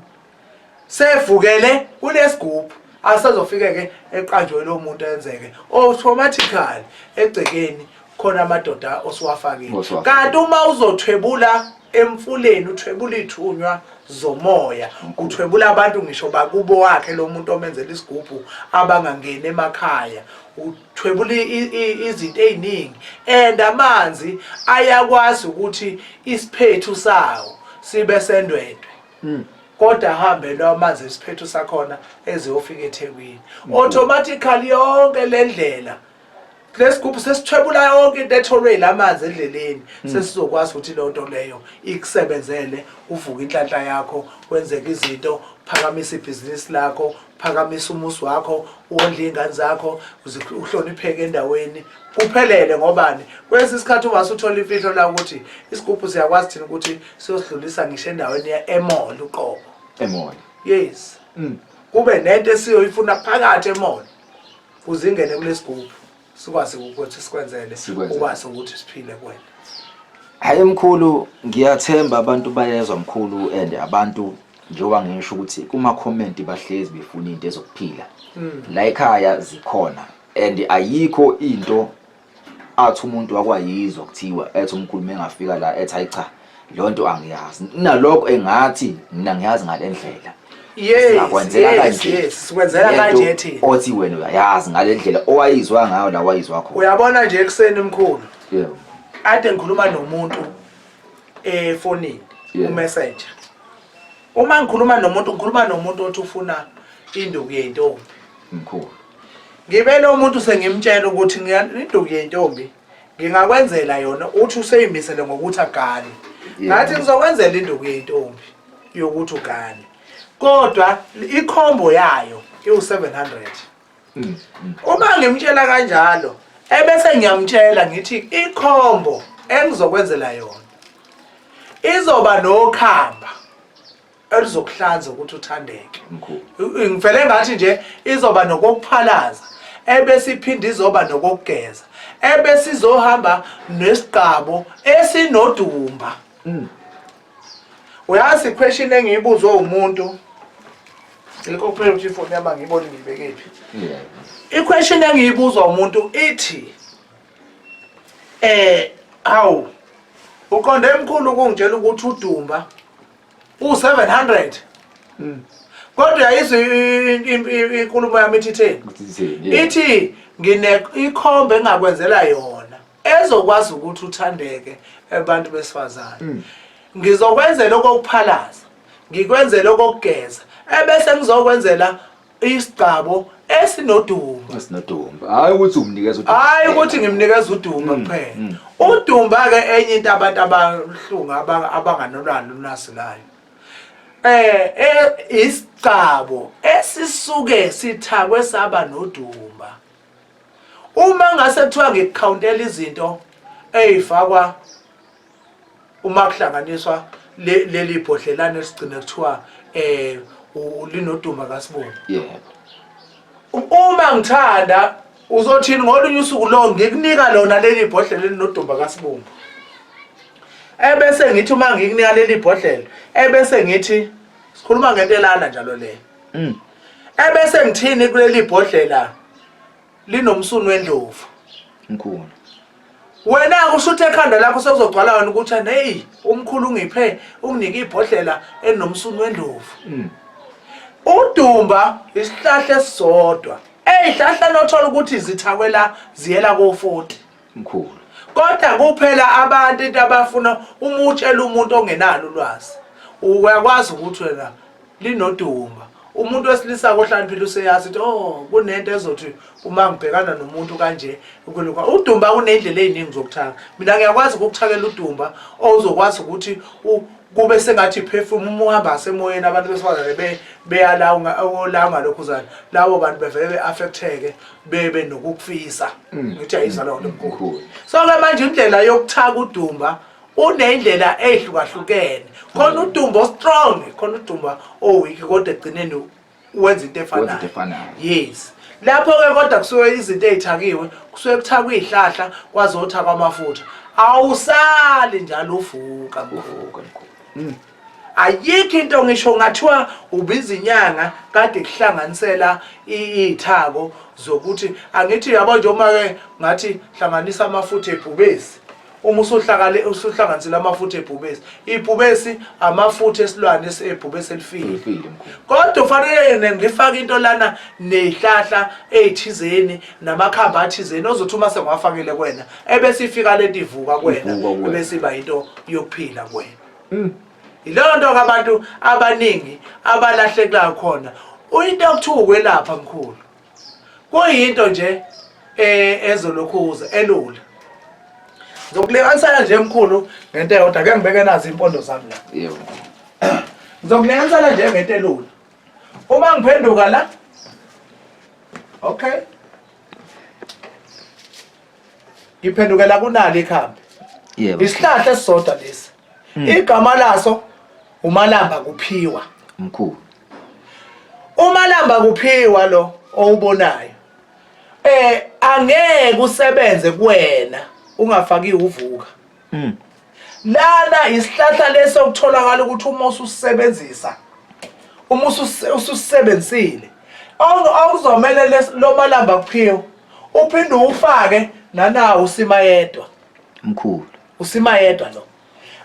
Sevukele kulesigubhu asezofike ke eqanjwe lo muntu enzeke automatically egcekeni khona amadoda osiwafakile kanti uma uzothwebula emfuleni uthwebula ithunywa zomoya uthwebula abantu ngisho bakubo wakhe lo muntu omenzela isigubhu abangangeni emakhaya uthwebula izinto eziningi and amanzi ayakwazi ukuthi isiphethu sawo sibe sendwedwe mm. kodwa ahambe lo amanzi isiphethu sakhona eziyofika eThekwini mm. automatically yonke lendlela lesigubhu sesithwebula yonke into etholwe yilamanzi endleleni mm. sesizokwazi ukuthi leyo nto leyo ikusebenzele uvuke inhlanhla yakho kwenzeke izinto phakamisa ibhizinisi lakho phakamisa umuzi wakho wondle iy'ngane zakho uhlonipheke endaweni kuphelele ngobani kwesinye isikhathi uma usuthola imfihlo la ukuthi isigubhu siyakwazi thina ukuthi siyosidlulisa ngisho endaweni ya-emall uqobo emall yes mm. kube nento esiyoyifuna phakathi emall kuze ingene kulesigubhu sikwazi ukuthi sikwenzele ukwazi ukuthi siphile kuwena Hayi mkhulu ngiyathemba abantu bayezwa mkhulu and abantu njengoba ngisho ukuthi kuma comment bahlezi befuna into ezokuphila mm. la ekhaya zikhona and ayikho into athi umuntu wakwayizwa kuthiwa ethi umkhulu mengafika la ethi hayi cha lonto angiyazi nalokho engathi mina ngiyazi ngalendlela singakwenzela kanje yes sikwenzela kanje thina othi wena uyayazi ngalendlela owayizwa ngayo la wayizwa khona uyabona nje ekuseni mkhulu yebo ade ngikhuluma nomuntu efonini umessenger uma ngikhuluma nomuntu ngikhuluma nomuntu othi ufuna induku yentombi mkhulu ngibe lo muntu sengimtshela ukuthi induku yentombi ngingakwenzela yona uthi useyimisele ngokuthi agane ngathi ngizokwenzela induku yentombi yokuthi ugane kodwa ikhombo yayo iwu-700 mm, mm. uma ngimtshela kanjalo ebese ngiyamtshela ngithi ikhombo engizokwenzela yona izoba nokhamba elizokuhlanza ukuthi uthandeke ngivele ngathi nje izoba nokokuphalaza ebese iphinde izoba nokokugeza ebese izohamba nesigqabo esinodumba mm. Uyazi iquestion engiyibuzwe umuntu Yikho kuphela ukuthi ifoni yami angiyiboni ngiyibekephi. Yeah. Iquestion engiyibuzwa umuntu ithi eh hawu uqonde emkhulu ukungitshela ukuthi udumba u700. Mm. Kodwa uyayizwa inkulumo yami ithi itheni? Ithi ngine ikhombe engakwenzela yona. ezokwazi ukuthi uthandeke abantu besifazane mm. ngizokwenzela okokuphalaza ngikwenzela okokugeza ebese ngizokwenzela isigcabo esinodumba esinodumba hayi ukuthi umnikeza udumba hayi ukuthi ngimnikeza udumba mm, kuphela mm. udumba ke enye into abantu abahlunga abanganolwalo ulwazi layo eh, eh isigcabo esisuke sithakwe saba nodumba Uma ngase kuthiwa ngikukhawuntela izinto ey'fakwa uma kuhlanganiswa leli bhodlelane esigcine kuthiwa um linoduma kasibongo. Yebo. Uma ngithanda uzothini ngolunye usuku lo ngikunika lona leli bhodlela elinodumba kasibumbu. Ebese ngithi uma ngikunika leli bhodlela ebese ngithi sikhuluma ngento elana njalo leyo. Mm. Ebese ngithini kuleli bhodlela linomsunu wendlovu. Mkhulu. Wena kusho ukuthi ekhanda lakho sekuzogcwala wena ukuthi hey umkhulu ungiphe unginike ibhodlela elinomsunu wendlovu. Mm. Udumba isihlahla esisodwa. Ezihlahla nothola ukuthi zithakwe la ziyela ko 40. Mkhulu. Kodwa kuphela abantu into abafuna uma utshela umuntu ongenalo ulwazi, uyakwazi ukuthi wena linodumba. Umuntu wesilisa kohlaniphile useyazi ukuthi oh kunento ezothi uma ngibhekana nomuntu kanje ukulukha udumba kunendlela eziningi zokuthaka. Mina ngiyakwazi ukukuthakela udumba ozokwazi ukuthi kube sengathi perfume uma uhamba semoyeni abantu besifazane be beyala la ngalokhuzana labo bantu bevele be-affecteke bebe nokukufisa mm. ngithi ayizwa leyo nto mkhulu. So ke manje indlela yokuthaka udumba unendlela ehlukahlukene, khona udumba ostrong, khona udumba oweak, kodwa ekugcineni wenza into efanayo. Yes, lapho ke kodwa kusuke izinto ezithakiwe, kusuke kuthakwa izihlahla kwazothakwa amafutha, awusali njalo uvuka mkhulu. Ayikho into ngisho ngathiwa ubiza inyanga kade kuhlanganisela iy'thako zokuthi angithi yabo nje uma ke ngathi hlanganisa amafutha ebhubesi, uma usuhlakale usuhlanganisile amafutha ebhubesi, ibhubesi amafutha esilwane ebhubesi elifile, kodwa ufanele ngifake into lana nezihlahla ezithizeni namakhamba athizeni ozothi uma sengiwafakile kuwena ebese ifika lento ivuka kuwena ebese iba into yokuphila kuwena. Yileyo nto abantu abaningi abalahlekelayo khona. Into okuthiwa ukwelapha mkhulu kuyinto nje ezolokhuza elula. Ngizokulinganisela nje mkhulu ngento eyodwa, ake ngibeke nazo impondo zami la. Yebo. Ngizokulinganisela nje ngento elula. Uma ngiphenduka la, okay, ngiphendukela kunalo ikhambi. Yebo. Isihlahla esisodwa lesi. Igama laso umalamba kuphiwa. Mkhulu. Umalamba kuphiwa lo owubonayo. Angeke usebenze kuwena ungafakiwe uvuka. Lana isihlahla leso okutholakala ukuthi uma ususebenzisa, uma ususebenzisile, awuzomele lo malamba kuphiwa uphinde ufake nanawo usima yedwa. Mkhulu. Usima yedwa lo.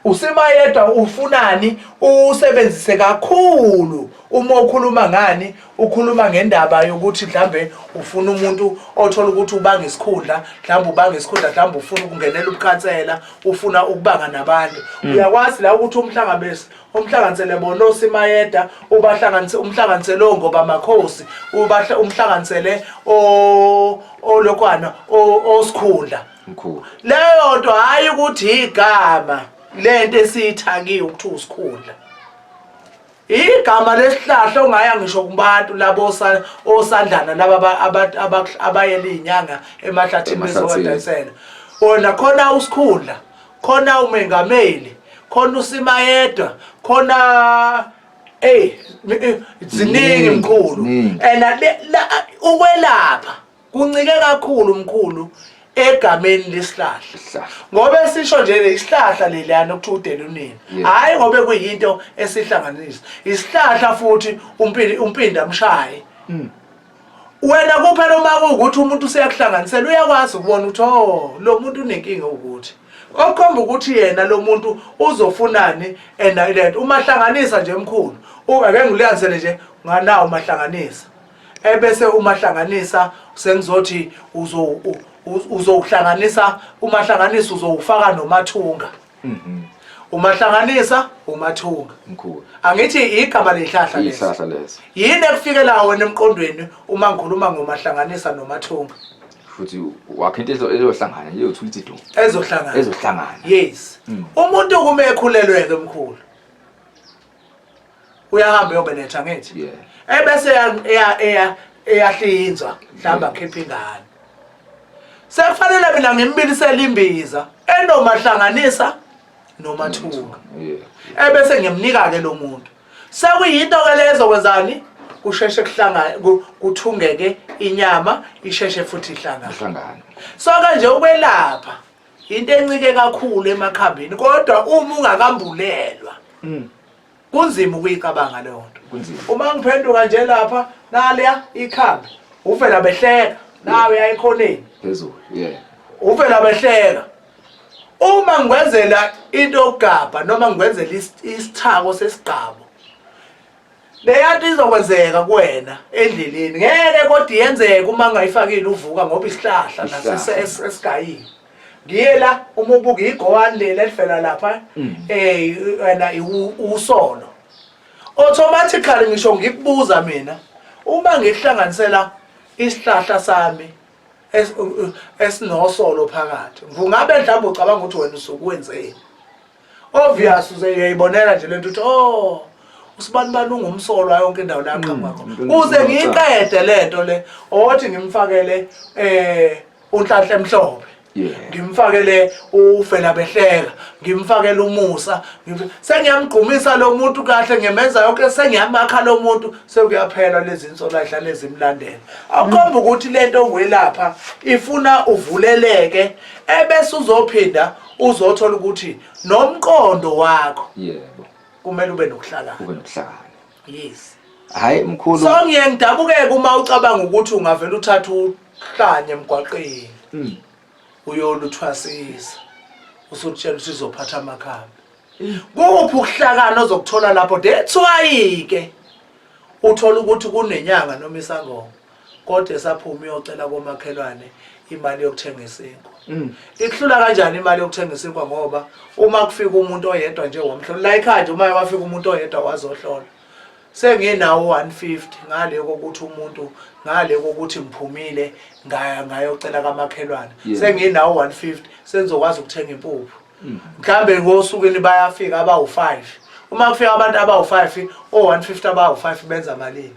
Usima yedwa ufunani usebenzise kakhulu uma ukhuluma ngani, ukhuluma ngendaba yokuthi mhlambe ufuna umuntu othola ukuthi ubanga isikhundla, mhlambe ubanga isikhundla, mhlambe ufuna ukungenela ubukhansela, ufuna ukubanga nabantu. Uyakwazi la ukuthi umhlangabezi umhlanganisele bona osimayeda, ubahlanganise umhlanganisele ongoba makhosi, umhlanganisele olokwana osikhundla. Mkhulu. Leyo nto hayi ukuthi igama lento esiyithakiwe ukuthi usikhundla. Igama lesihlahla ongaya ngisho kubantu labo osandlana laba abayela izinyanga emahlathini bezobadayisela. Wona khona usikhundla, khona umengameli, khona usimayedwa, khona hey ziningi mkhulu. And ukwelapha kuncike kakhulu mkhulu egameni lesihlahla, ngoba esisho nje isihlahla leliyana okuthiwa udelunini, hhayi ngoba kuyinto esihlanganisa isihlahla futhi umpinda mshaye. Wena kuphela uma kuwukuthi umuntu useyakuhlanganisela uyakwazi ukubona ukuthi oh lo muntu unenkinga, ukuthi okukhomba ukuthi yena lo muntu uzofunani and lento umahlanganisa nje mkhulu, ake ngikulinganisele nje nganawo umahlanganisa, ebese umahlanganisa sengizothi uzowuhlanganisa umahlanganisa uzowufaka nomathunga. Umahlanganisa umathunga. Mkhulu. Angithi igama lehlahla lesi. Ihlahla leso. Yini ekufikela wena emqondweni uma ngikhuluma ngomahlanganisa nomathunga? Futhi wakhe into ezohlangana nje uthula ithi du. Ezohlangana. Ezohlangana. Yes. Umuntu kuma ekhulelweke mkhulu, uyahamba uyobeletha ngithi. Ebese eyahlinzwa mhlawumbe akhipha ingane. Sekufanele mina ngimbilisele imbiza enomahlanganisa nomathunga. Ebese ngiyamnika ke lo muntu. Sekuyinto ke lezo kwenzani? Kusheshe kuhlangane, kuthungeke inyama isheshe futhi ihlangane. Ihlangane. So kanje ukwelapha into encike kakhulu emakhambini, kodwa uma ungakambulelwa kunzima ukuyicabanga leyo nto. Kunzima. Uma ngiphenduka nje lapha naliya ikhambi, uvela behleka nawe yayikhoneni phezulu. Uvela behleka. Uma ngikwenzela into yokugabha noma ngikwenzela isithako sesigqabo, leya nto izokwenzeka kuwena endleleni, ngeke kodwa iyenzeke uma ngayifakile uvuka, ngoba isihlahla Isihlahla. esigayiwe. Ngiye la uma ubuka igowani leli elivela lapha wena usolo. Automatically ngisho ngikubuza mina uma ngihlanganisela isihlahla sami esinosolo phakathi ngungabe mhlawumbe ucabanga ukuthi wena usukwenzeni. Obvious uzeyibonela nje lento ukuthi oh usibani bani ungumsolwa yonke indawo la aqhamuka khona. Uze ngiyiqede lento le othi ngimfakele uNhlanhla emhlophe. Ngimfakele ufela behleka, ngimfakele umusa, sengiyamgqumisa lo muntu kahle ngimenza yonke sengiyamakha lo muntu sekuyaphela lezi insolo ayihlale zimlandela. Awukhomba ukuthi lento ongwelapha ifuna uvuleleke ebese uzophinda uzothola ukuthi nomqondo wakho yebo kumele ube nokuhlakana. Ube nokuhlakana. Yes. Hayi mkhulu. So ngiye ngidabukeke uma ucabanga ukuthi ungavela uthatha uhlanye emgwaqeni. Uyoluthwasisa. Usutshela ukuthi uzophatha amakhambi. Kuphi ukuhlakana ozokuthola lapho? That's why ke uthola ukuthi kunenyanga noma isangoma kodwa esaphuma iyocela komakhelwane imali yokuthenga isinkwa. Ikuhlula kanjani imali yokuthenga isinkwa ngoba uma kufika umuntu oyedwa nje wamhlola la ekhaya nje uma wafika umuntu oyedwa wazohlola senginawo 150 ngale kokuthi umuntu ngale kokuthi ngiphumile ngayocela kamakhelwane senginawo 150 sengizokwazi ukuthenga impuphu. Mhlambe ngosukwini bayafika abawu5 uma kufika abantu abawu5 o150 abawu5 benza malini.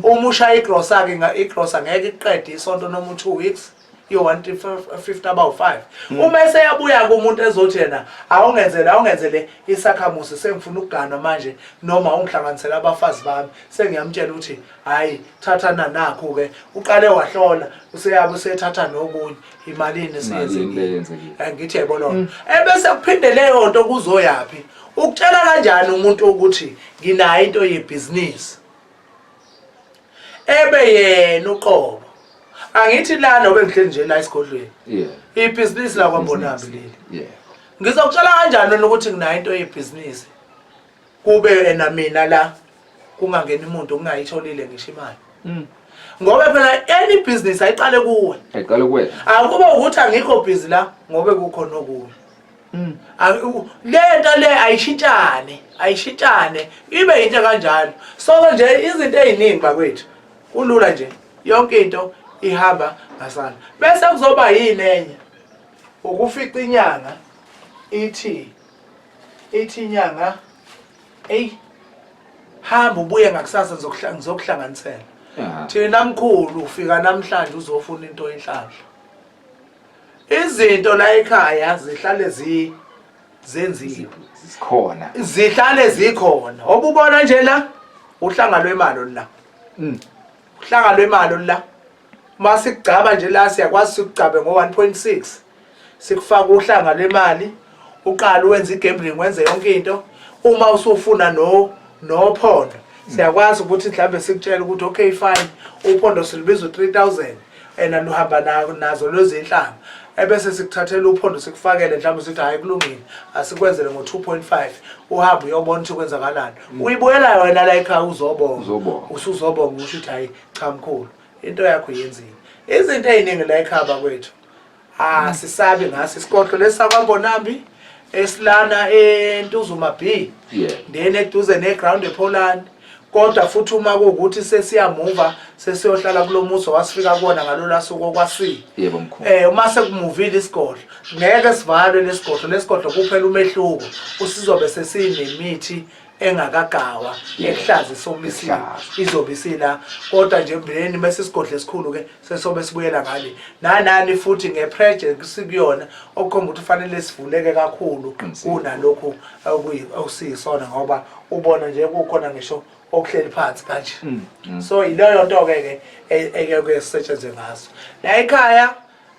Uma ushaya igrosa ke igrosa ngeke iqede isonto noma u2 weeks iyo 150 abawu5. Uma eseyabuya kumuntu ezothi yena awungenzele isakhamuzi sengifuna ukuganwa manje noma ungihlanganisela abafazi bami sengiyamtshela ukuthi hayi thatha nakho ke uqale wahlola useyabe usethatha nokunye imalini siyenzekile. Ngithi yayibona ebese kuphinde leyo nto kuzoyapi ukutshela kanjani umuntu ukuthi nginayo into yebhizinisi ebe yena uqobo. Angithi lana obengihleli nje la esigodlweni ibhizinisi la kwaMbonambi leli. Ngizokutshela kanjani wena ukuthi nginayo into yebhizinisi kube yena mina la kungangeni umuntu ongayitholile ngisho imali. Ngoba phela any business ayiqale kuwe. Ayiqale kuwe. Akuba ukuthi angikho busy la ngobe kukhona okunye. Lento le ayishintshane, ayishintshane ibe into kanjalo. So nje izinto eziningi bakwethu kulula nje yonke into ihamba ngasana. Bese kuzoba yini enye? Ukufica inyanga ithi inyanga ey hamba ubuye ngakusasa ngizokuhlanganisela. Thina mkhulu ufika namhlanje uzofuna into enhlanhla. Izinto la ekhaya zihlale zenziwe. Zikhona. Zihlale zikhona. Obubona nje la uhlanga lwemali la. Uhlanga lwemali la. Masikugcaba nje la siyakwazi sikugcabe ngo 1.6. Sikufaka uhlanga lwemali uqala uwenze igambling wenze yonke into uma usufuna nophondo siyakwazi ukuthi mhlambe sikutshele ukuthi okay fine uphondo silubiza u3000 and luhamba nazo lwezinhlanga ebese sikuthathela uphondo sikufakele mhlawumbe sithi hayi kulungile asikwenzele ngo 2.5 uhambe uyobona ukuthi kwenzakalani. Uyibuyela wena la ekhaya uzobonga usuzobonga usho ukuthi hayi cha mkhulu into yakho yenzile. Izinto eziningi la ekhaya bakwethu sisabi ngaso isigodlo lesakwaMbonambi esilana eNtuzuma B ndene eduze neground ePoland. Kodwa futhi uma kuwukuthi sesiyamuva sesiyohlala kulomuzi wasifika kuwona ngalolu suku okwasi. Yebo mkhulu. Uma sekumuvile isigodlo ngeke sivalwe lesigodlo, lesigodlo kuphela umehluko usizobe sesinemithi engakagawa ekuhlaza isomisiwe izobe isila. Kodwa nje mbeni bese isigodlo esikhulu ke sesobe sibuyela ngale nanani futhi ngeproject sikuyona okukhomba ukuthi kufanele sivuleke kakhulu kunalokhu okusiyisona ngoba ubona nje kukhona ngisho okuhleli phansi kanje. So yileyo nto ke ke eke kusetshenzwe ngaso la ekhaya.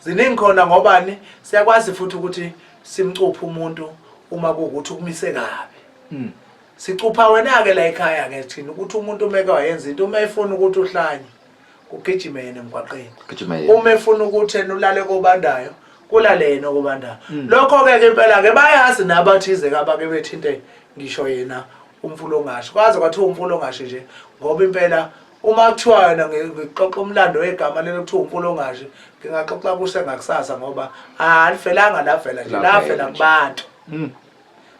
Ziningi khona ngobani siyakwazi futhi ukuthi simcuphe umuntu uma kuwukuthi ukumise kabi. Sicupha wena ke la ekhaya ke thina ukuthi umuntu umeke wayenza into uma efuna ukuthi uhlanye kugijime yena emgwaqeni. Uma efuna ukuthi yena ulale kobandayo kulale yena kobandayo. Lokho ke impela ke bayazi nabathize abake bethinte ngisho yena umfula ongashi. Kwaze kwathiwa umfula ongashi nje ngoba impela Uma kuthiwa wena ngixoxa umlando wegama lelo kuthiwa uMfulongashe, ngingaxoxa kuse ngakusasa ngoba alifelanga lavela nje, lavela kubantu.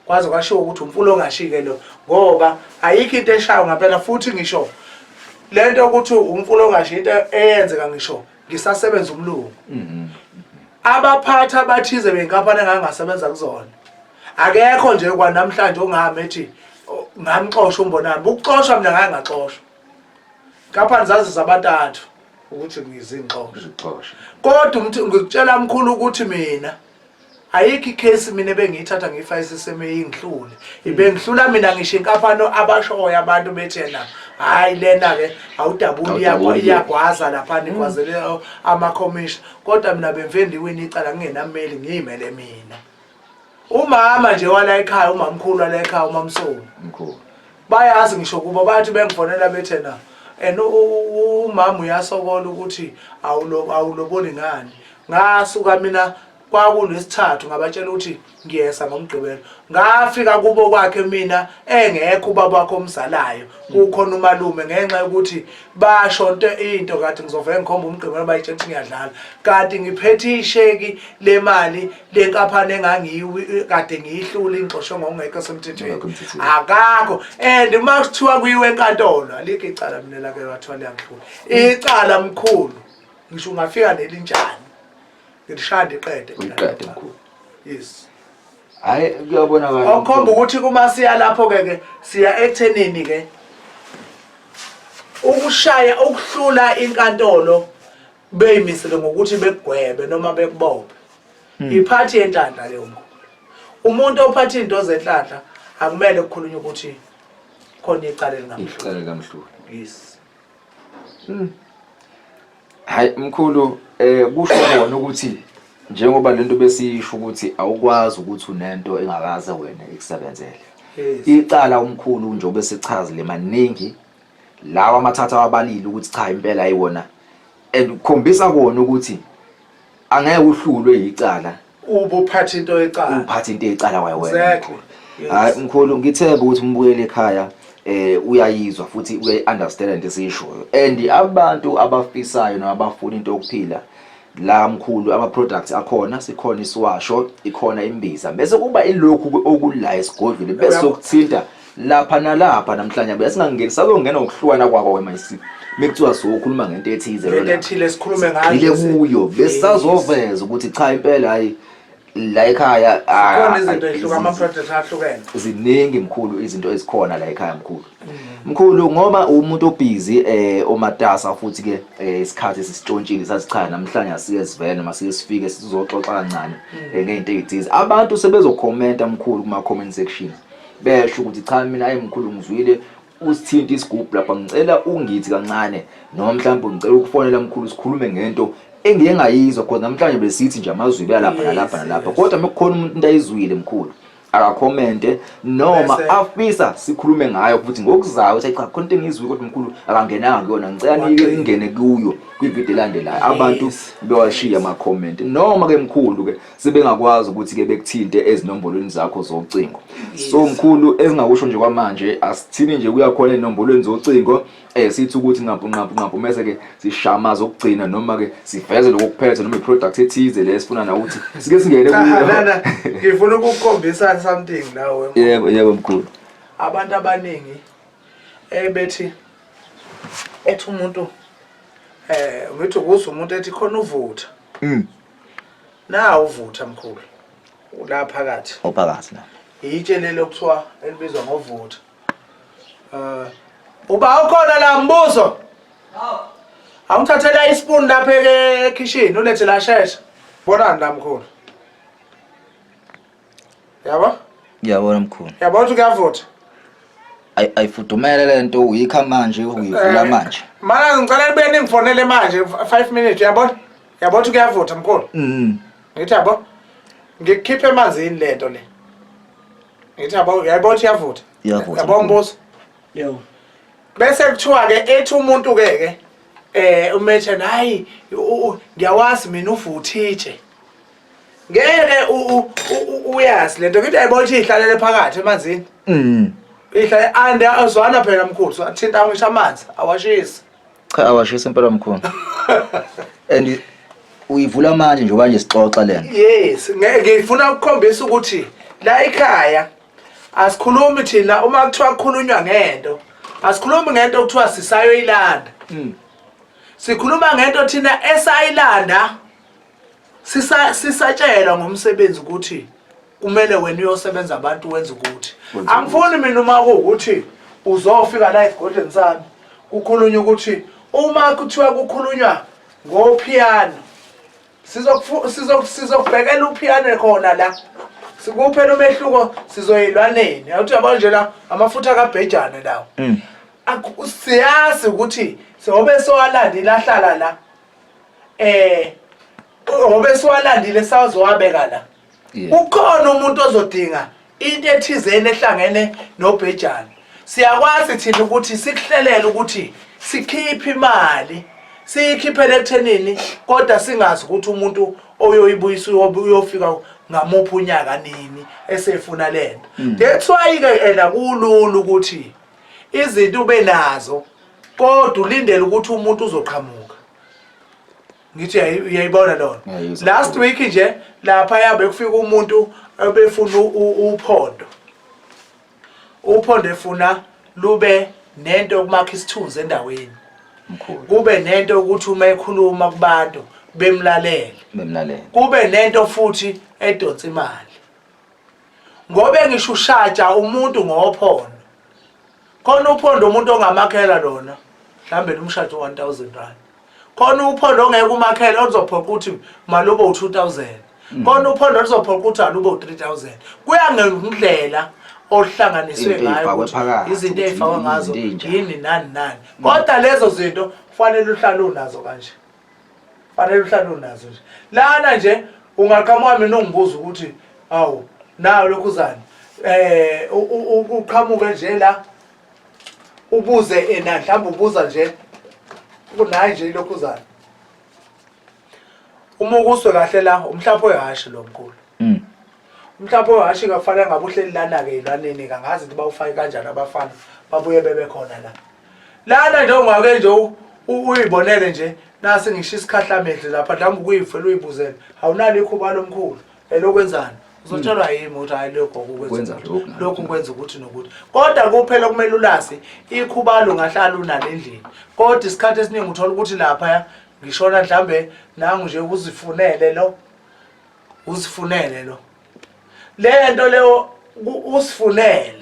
Kwaze kwashiwo ukuthi uMfulongashi-ke lo, ngoba ayikho into eshayo ngampela futhi ngisho le nto ukuthi uMfulongashi into eyenzeka ngisho ngisasebenza umlungu. Abaphathi abathize benkampani engangasebenza kuzona akekho nje kwanamhlanje ongahamba ethi ngamxosha uMbonambi. Ukuxoshwa mina ngake ngaxoshwa, inkampani zazi zabantathu ukuthi ngizingixoshe, kodwa ngikutshela mkhulu ukuthi mina ayikho icase mina ebengiyithatha ngiyifake eCCMA ingihlule, ibengihlula mina ngisho inkampani abashoyo abantu bethi yena hayi lena ke awudabuli iyagwaza lapha nigwazele amakhomishini, kodwa mina bemfe ndiwini icala ngingenameli ngiyimele mina. Umama nje wala ekhaya, umamkhulu wala ekhaya, umamsulu mkhulu, bayazi ngisho kubo bathi bengifonela bethe na and umama uyasokola ukuthi awuloboli ngani. Ngasuka mina kwakulwesithathu ngabatshela ukuthi ngiyesa ngoMgqibelo, ngafika kubo kwakhe mina engekho ubaba wakhe omzalayo, kukhona umalume, ngenxa yokuthi basho nto into kade ngizovele ngikhomba uMgqibelo bayitshela ukuthi ngiyadlala, kanti ngiphethe isheki lemali lenkampani engangiyi kade ngiyihlula ingxosho ngokungekho semthethweni. Akakho and uma kuthiwa kuyiwe enkantolo alikho icala mina lake wathiwa liyangihlula icala mkhulu, ngisho ungafika nelinjani ngilishaya ndiqede. Uliqede mkhulu. Yes. Hayi kuyabonakala. Okukhomba ukuthi kuma siya lapho ke ke siya ekuthenini ke ukushaya ukuhlula inkantolo beyimisele ngokuthi bekugwebe noma bekubophe. Iphathi yenhlanhla leyo mkhulu. Umuntu ophatha into zenhlanhla akumele kukhulunywe ukuthi khona icala elingamhlula. Icala elingamhlula. Yes. Hayi mkhulu, kusho kona ukuthi njengoba lento besiyisho ukuthi awukwazi ukuthi unento engakaze wena ikusebenzele. Icala umkhulu njengoba sichazile maningi lawa amathatha awabalile ukuthi cha impela ayiwona, and ukukhombisa kona ukuthi angeke uhlulwe yicala ubuphatha into yecala, uphatha into yecala wena. Hayi mkhulu, ngithemba ukuthi umbukeli ekhaya uyayizwa futhi uyayi-understand into esiyishoyo, and abantu abafisayo noma abafuna into yokuphila la mkhulu ama products akhona, sikhona isiwasho, ikhona imbiza, bese kuba ilokhu okula esigodlweni, bese sokuthinta lapha nalapha. Namhlanje bese singangeni, sazongena ngokuhlukana kwako wema isi mekuthiwa sokhuluma ngento ethize, lento ethile sikhulume ngayo ile kuyo, besazoveza ukuthi cha impela hayi la ekhaya khona izinto ezihluka, ama projects ahlukene. Ziningi mkhulu izinto ezikhona la ekhaya mkhulu. Mkhulu, ngoba umuntu obhizi omatasa futhi ke isikhathi sisitshontshile sasichaya namhlanje, asike sivele noma sike sifike sizoxoxa kancane ngeinto ezithize. Abantu sebezokhomenta mkhulu kuma comment section besho ukuthi cha mina ayi mkhulu ngizwile usithinta isigubhu lapha, ngicela ungithi kancane noma mhlawumbe ngicela ukufonela mkhulu sikhulume ngento engiye ngayizwa khona namhlanje. Besithi nje amazwi alapha nalapha nalapha, kodwa mekukhona umuntu into ayizwile mkhulu akakhomente noma afisa sikhulume ngayo futhi ngokuzayo ukuthi cha khona into engiyizwile kodwa mkhulu akangenanga kuyona, ngicela nike ingene kuyo kwivideo elandelayo. Abantu bewashiya ama-comment noma ke mkhulu ke sebengakwazi ukuthi ke bekuthinte ezinombolweni zakho zocingo. So mkhulu, ezingakusho nje kwamanje asithini nje kuyakhona ezinombolweni zocingo, sithi ukuthi nqampu nqampu nqampu, mase ke sishama zokugcina noma ke siveze lokho kuphethe noma iproduct ethize le esifuna na ukuthi sike singene kuyo. Lana ngifuna ukukukhombisa something la we. Yebo yebo mkhulu. Abantu abaningi bethi ethi umuntu ngithi ukuze umuntu ethi khona uvutha. Na uvutha mkhulu. Ula phakathi. Ophakathi la. Itshe lelo kuthiwa elibizwa ngovutha. Uba ukhona la mbuzo? Awungithathela ispoon lapha ekitchen ulethe la shesha. Bonani la mkhulu. Yabo? Ngiyabona mkhulu. Yabona ukuthi kuyavutha. Ayifudumele lento, uyikha manje, uyivula manje. Mana ngicela nibe ningifonele manje 5 minutes, uyabona? Yabona ukuthi kuyavutha mkhulu. Ngithi yabo ngikukhiphe emanzini lento le. Ngithi yabo uyayibona ukuthi iyavutha. Iyavutha. Yabo mbuso. Yebo. Bese kuthiwa ke ethi umuntu ke ke umethe hayi ngiyawazi mina uvuthitshe. Ngeke uyazi lento ngithi ayibona ukuthi ihlalele phakathi emanzini. Ihlale ande azwana phela mkhulu, so athinta ngisho amanzi awashisi. Cha, awashisa impela mkhulu. And uyivula manje njengoba nje sixoxa lena. Yes, ngifuna ukukhombisa ukuthi la ekhaya asikhulumi thina uma kuthiwa kukhulunywa ngento. Asikhulumi ngento kuthiwa sisayoyilanda. Sikhuluma ngento thina esayilanda sisa sisatshelwa ngomsebenzi ukuthi kumele wena uyosebenza abantu wenza ukuthi. Angifuni mina uma kuwukuthi uzofika la esigodlweni sami kukhulunywa ukuthi uma kuthiwa kukhulunywa ngophiyano sizokubhekela uphiyano khona la sikuphe nomehluko sizoyilwaneni awuthi yabona nje la amafutha kabhejane lawo. Siyazi ukuthi sobe sowalandile ahlala la obe siwalandile sazowabeka la. Kukhona umuntu ozodinga into ethizeni ehlangene nobhejane. Siyakwazi thina ukuthi sikuhlelele ukuthi sikhiphe imali siyikhiphele ekuthenini, kodwa singazi ukuthi umuntu oyoyibuyisa uyofika ngamuphi unyaka nini esefuna lento. That's why ke ena kulula ukuthi izinto ube nazo kodwa ulindele ukuthi umuntu uzoqhamuka. Ngithi uyayibona lona. Last week nje lapha yabe kufika umuntu obefuna uphondo. Uphondo efuna lube nento yokumakha isithunzi endaweni. Kube nento ukuthi uma ekhuluma kubantu bemlalele. Bemlalele. Kube nento futhi edonsa imali. Ngobe ngisho ushaja umuntu ngophondo. Khona uphondo umuntu ongamakhela lona mhlambe lumshajo 1000 rand. Khona uphondo ongeke umakhele oluzophoqa ukuthi malube u2000. Khona uphondo oluzophoqa ukuthi alube u3000. Kuya ngendlela ohlanganiswe ngayo ukuthi izinto ezifakwa ngazo yini nani nani. Kodwa lezo zinto kufanele uhlale unazo kanje. Fanele uhlale unazo nje. Lana nje ungaqhamuka mina ungibuza ukuthi awu nayo lokhuzana uqhamuke nje la ubuze ena mhlawumbe ubuza nje kunayi nje ilokhuzana uma ukuswe kahle la umhlapho wehhashi lo mkhulu. Umhlapho wehhashi kakufanele ngabe uhleli lana-ke ey'lwaneni kangazi ukuthi bawufake kanjani abafana babuye bebe khona la. Lana nje ungake nje uyibonele nje nasi ngisho isikhahlamehlo lapha mhlawumbe ukuyivela uyibuzele awunalo ikhuba lomkhulu elokwenzani uzotshelwa yimi ukuthi hayi lokho ukwenza lokhu kwenza ukuthi nokuthi kodwa kuphela kumele ulazi ikhubalo ungahlala unalo endlini kodwa isikhathi esiningi uthola ukuthi lapha ngishona mhlambe nangu nje uzifunele lo uzifunele lo le nto leyo usifunele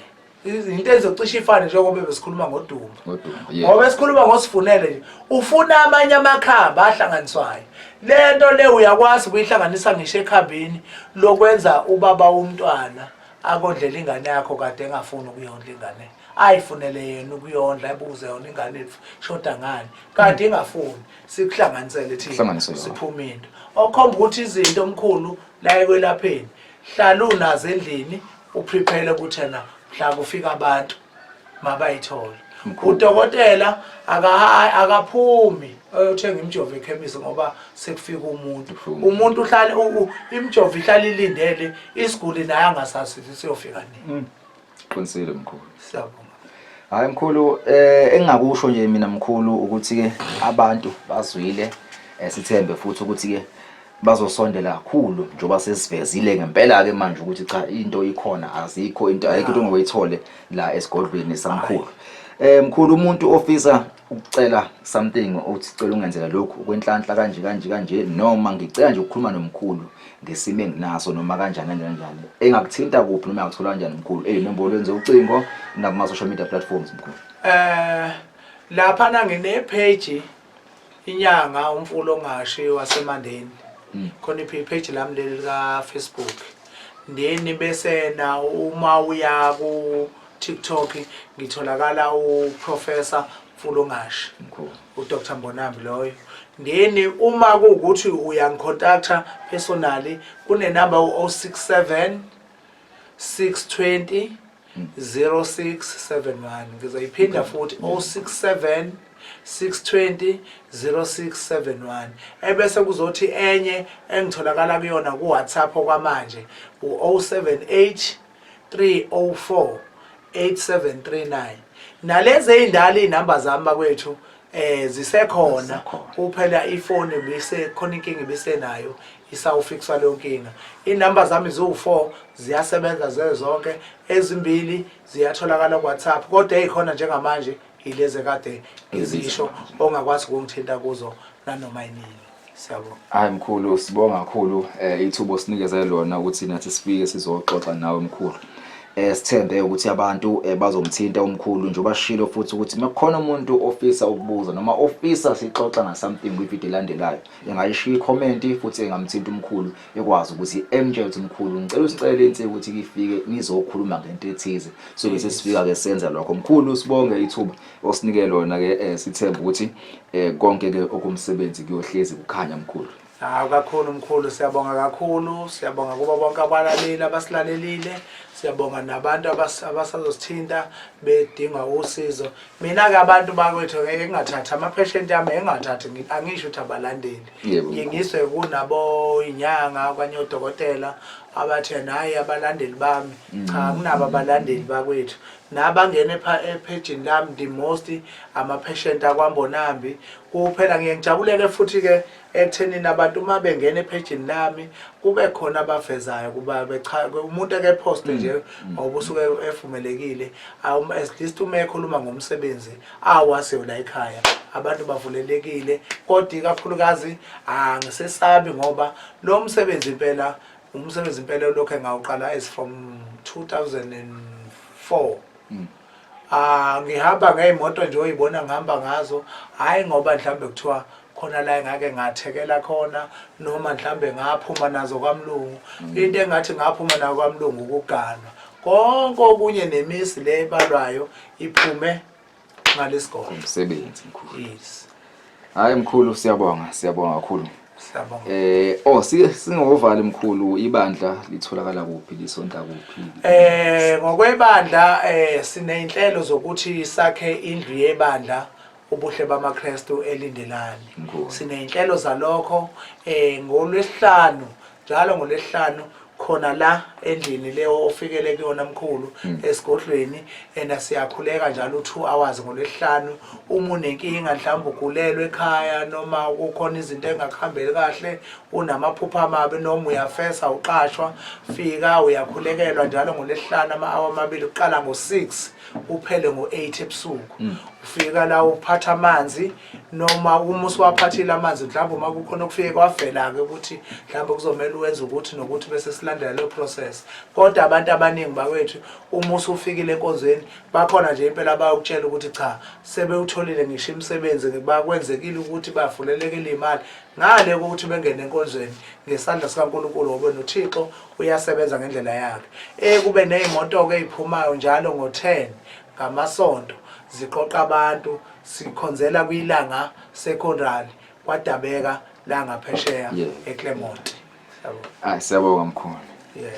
into ezocisha ifane njengoba besikhuluma ngodumba ngoba esikhuluma ngosifunele nje ufuna amanye amakhamba ahlanganiswayo le nto le uyakwazi ukuyihlanganisa ngisho ekhambini lokwenza ubaba womntwana akondlela ingane yakho kade engafuni ukuyondla ingane ayifunele yena ukuyondla ebuze yona ingane shoda ngani kanti ingafuni sikuhlanganisele thina siphume into okhomba ukuthi izinto omkhulu la ekwelapheni hlala unazo endlini uprepare ukuthi yena mhla kufika abantu mabayithole. Udokotela akaphumi ayothenga imijovo ekhemisi ngoba sekufika umuntu. Umuntu uhlale imijovo ihlala ilindele isiguli naye angasazi siyofika nini. Qinisile mkhulu. Siyabonga. Hayi mkhulu, engingakusho nje mina mkhulu ukuthi ke abantu bazwile, sithembe futhi ukuthi ke bazosondela kakhulu njengoba sesivezile ngempela ke manje ukuthi cha into ikhona, azikho into, ayikho into ongoyithole la esigodlweni samkhulu. Mkhulu, umuntu ofisa ukucela something, uthi cela ungenzela lokhu kwenhlanhla kanje kanje kanje, noma ngicela nje ukukhuluma nomkhulu ngesimo enginaso noma kanjani kanjani kanjani, engakuthinta kuphi noma engakuthola kanjani mkhulu ey'nombolweni zocingo nakuma-social media platforms mkhulu? Lapha ngine page inyanga umfulo ongashi waseMandeni. Khona ipage lami leli lika Facebook. Ndeni bese na uma uya ku TikTok ngitholakala uProfessor Mfulongashi. UDr Mbonambi loyo. Ndeni uma kuwukuthi uyangicontacta personally kune number u-067 620 0671. Ngizoyiphinda futhi 067 620 0671. Ebese kuzothi enye engitholakala kuyona ku WhatsApp okwamanje u-078 304 8739. Nalezi ey'ndala iy'namba zami bakwethu Zisekhona. Zisekhona. Kuphela ifoni bise khona inkinga ibisenayo, isawufixwa leyo nkinga. Inamba zami ziwu-4, ziyasebenza zezonke, ezimbili ziyatholakala ku-WhatsApp, kodwa ey'khona njengamanje ilezi kade ngizisho ongakwazi ukungithinta kuzo nanoma yinini. Siyabonga. Hayi mkhulu, sibonga kakhulu ithuba osinikeze lona ukuthi nathi sifike sizoxoxa nawe mkhulu. Sithembe ukuthi abantu bazomthinta umkhulu njengoba shilo, futhi ukuthi mekukhona umuntu ofisa ukubuza noma ofisa sixoxa nga something kwivideo elandelayo, engayishiya i-comment, futhi engamthinta umkhulu, ekwazi ukuthi emtshele ukuthi mkhulu, ngicela usicele insika ukuthi ifike nizokhuluma ngento ethize. So bese sifika ke senza lokho. Mkhulu, sibonge ithuba osinike lona ke, sithembe ukuthi konke ke okumsebenzi kuyohlezi kukhanya mkhulu. Hawu kakhulu mkhulu, siyabonga kakhulu, siyabonga kubo bonke abalaleli abasilalelile, siyabonga nabantu abasazosithinta bedinga usizo. Mina-ke abantu bakwethu ngeke ngingathathi ama-patient ami, engingathathi angisho ukuthi abalandeli. Ngiye ngizwe kunabo inyanga okanye odokotela abathe hayi abalandeli bami. Cha, kunabo abalandeli bakwethu. Nabangena ephejini lami, the most ama-patient akwaMbonambi. Kuphela ngiye ngijabuleke futhi-ke ekuthenini abantu uma bengena ephejini lami kube khona abavezayo, kuba becha umuntu eke post nje ngoba usuke evumelekile, at least uma ekhuluma ngomsebenzi awaziyo la ekhaya, abantu bavulelekile. Kodwa ikakhulukazi angisesabi ngoba lo msebenzi impela umsebenzi impela lokho engawuqala as from 2004. Ah, ngihamba ngey'moto nje oyibona ngihamba ngazo, hhayi ngoba mhlawumbe kuthiwa khona la engake ngathekela khona noma mhlawumbe ngaphuma nazo kwamlungu. Into engathi ngaphuma nayo kwamlungu ukuganwa, konke okunye nemisi le ebalwayo iphume ngalesigolo. Umsebenzi mkhulu. Yes. Hayi mkhulu, siyabonga, siyabonga kakhulu. Siyabonga. Oh, singovali mkhulu, ibandla litholakala kuphi, lisonta kuphi? Ngokwebandla sineyinhlelo zokuthi sakhe indlu yebandla ubuhle bamaKristu eLindelani. Mkhulu. Sineyinhlelo zalokho ngolwesihlanu, njalo ngolwesihlanu khona la endlini leyo ofikele kuyona mkhulu, esigodlweni, ena siyakhuleka njalo 2 hours ngolwesihlanu. Uma unenkinga, mhlawumbe ugulelwe ekhaya noma kukhona izinto engakuhambeli kahle, unamaphupho amabi noma uyafesa uqashwa, fika uyakhulekelwa njalo ngolwesihlanu ama-hour amabili, kuqala ngo-6 uphele ngo-8 ebusuku. Ufika la uphatha amanzi, noma uma usuwaphathile amanzi, mhlawumbe uma kukhona okufike kwavela-ke ukuthi mhlawumbe kuzomele uwenze ukuthi nokuthi, bese silandela leyo process. Kodwa abantu abaningi bakwethu, uma usufikile enkonzweni, bakhona nje impela bayokutshela ukuthi cha, sebewutholile ngisho imisebenzi, bakwenzekile ukuthi bavulelekile imali ngale kokuthi bengene enkonzweni ngesandla sikaNkulunkulu, ngoba noThixo uyasebenza ngendlela yakhe. Kube ney'moto-ke ey'phumayo njalo ngo-10 ngamasonto, ziqoqa abantu. Sikhonzela kwiLanga Secondary kwaDabeka la ngaphesheya eClermont. Siyabonga. Hayi, siyabonga mkhulu. Yeah.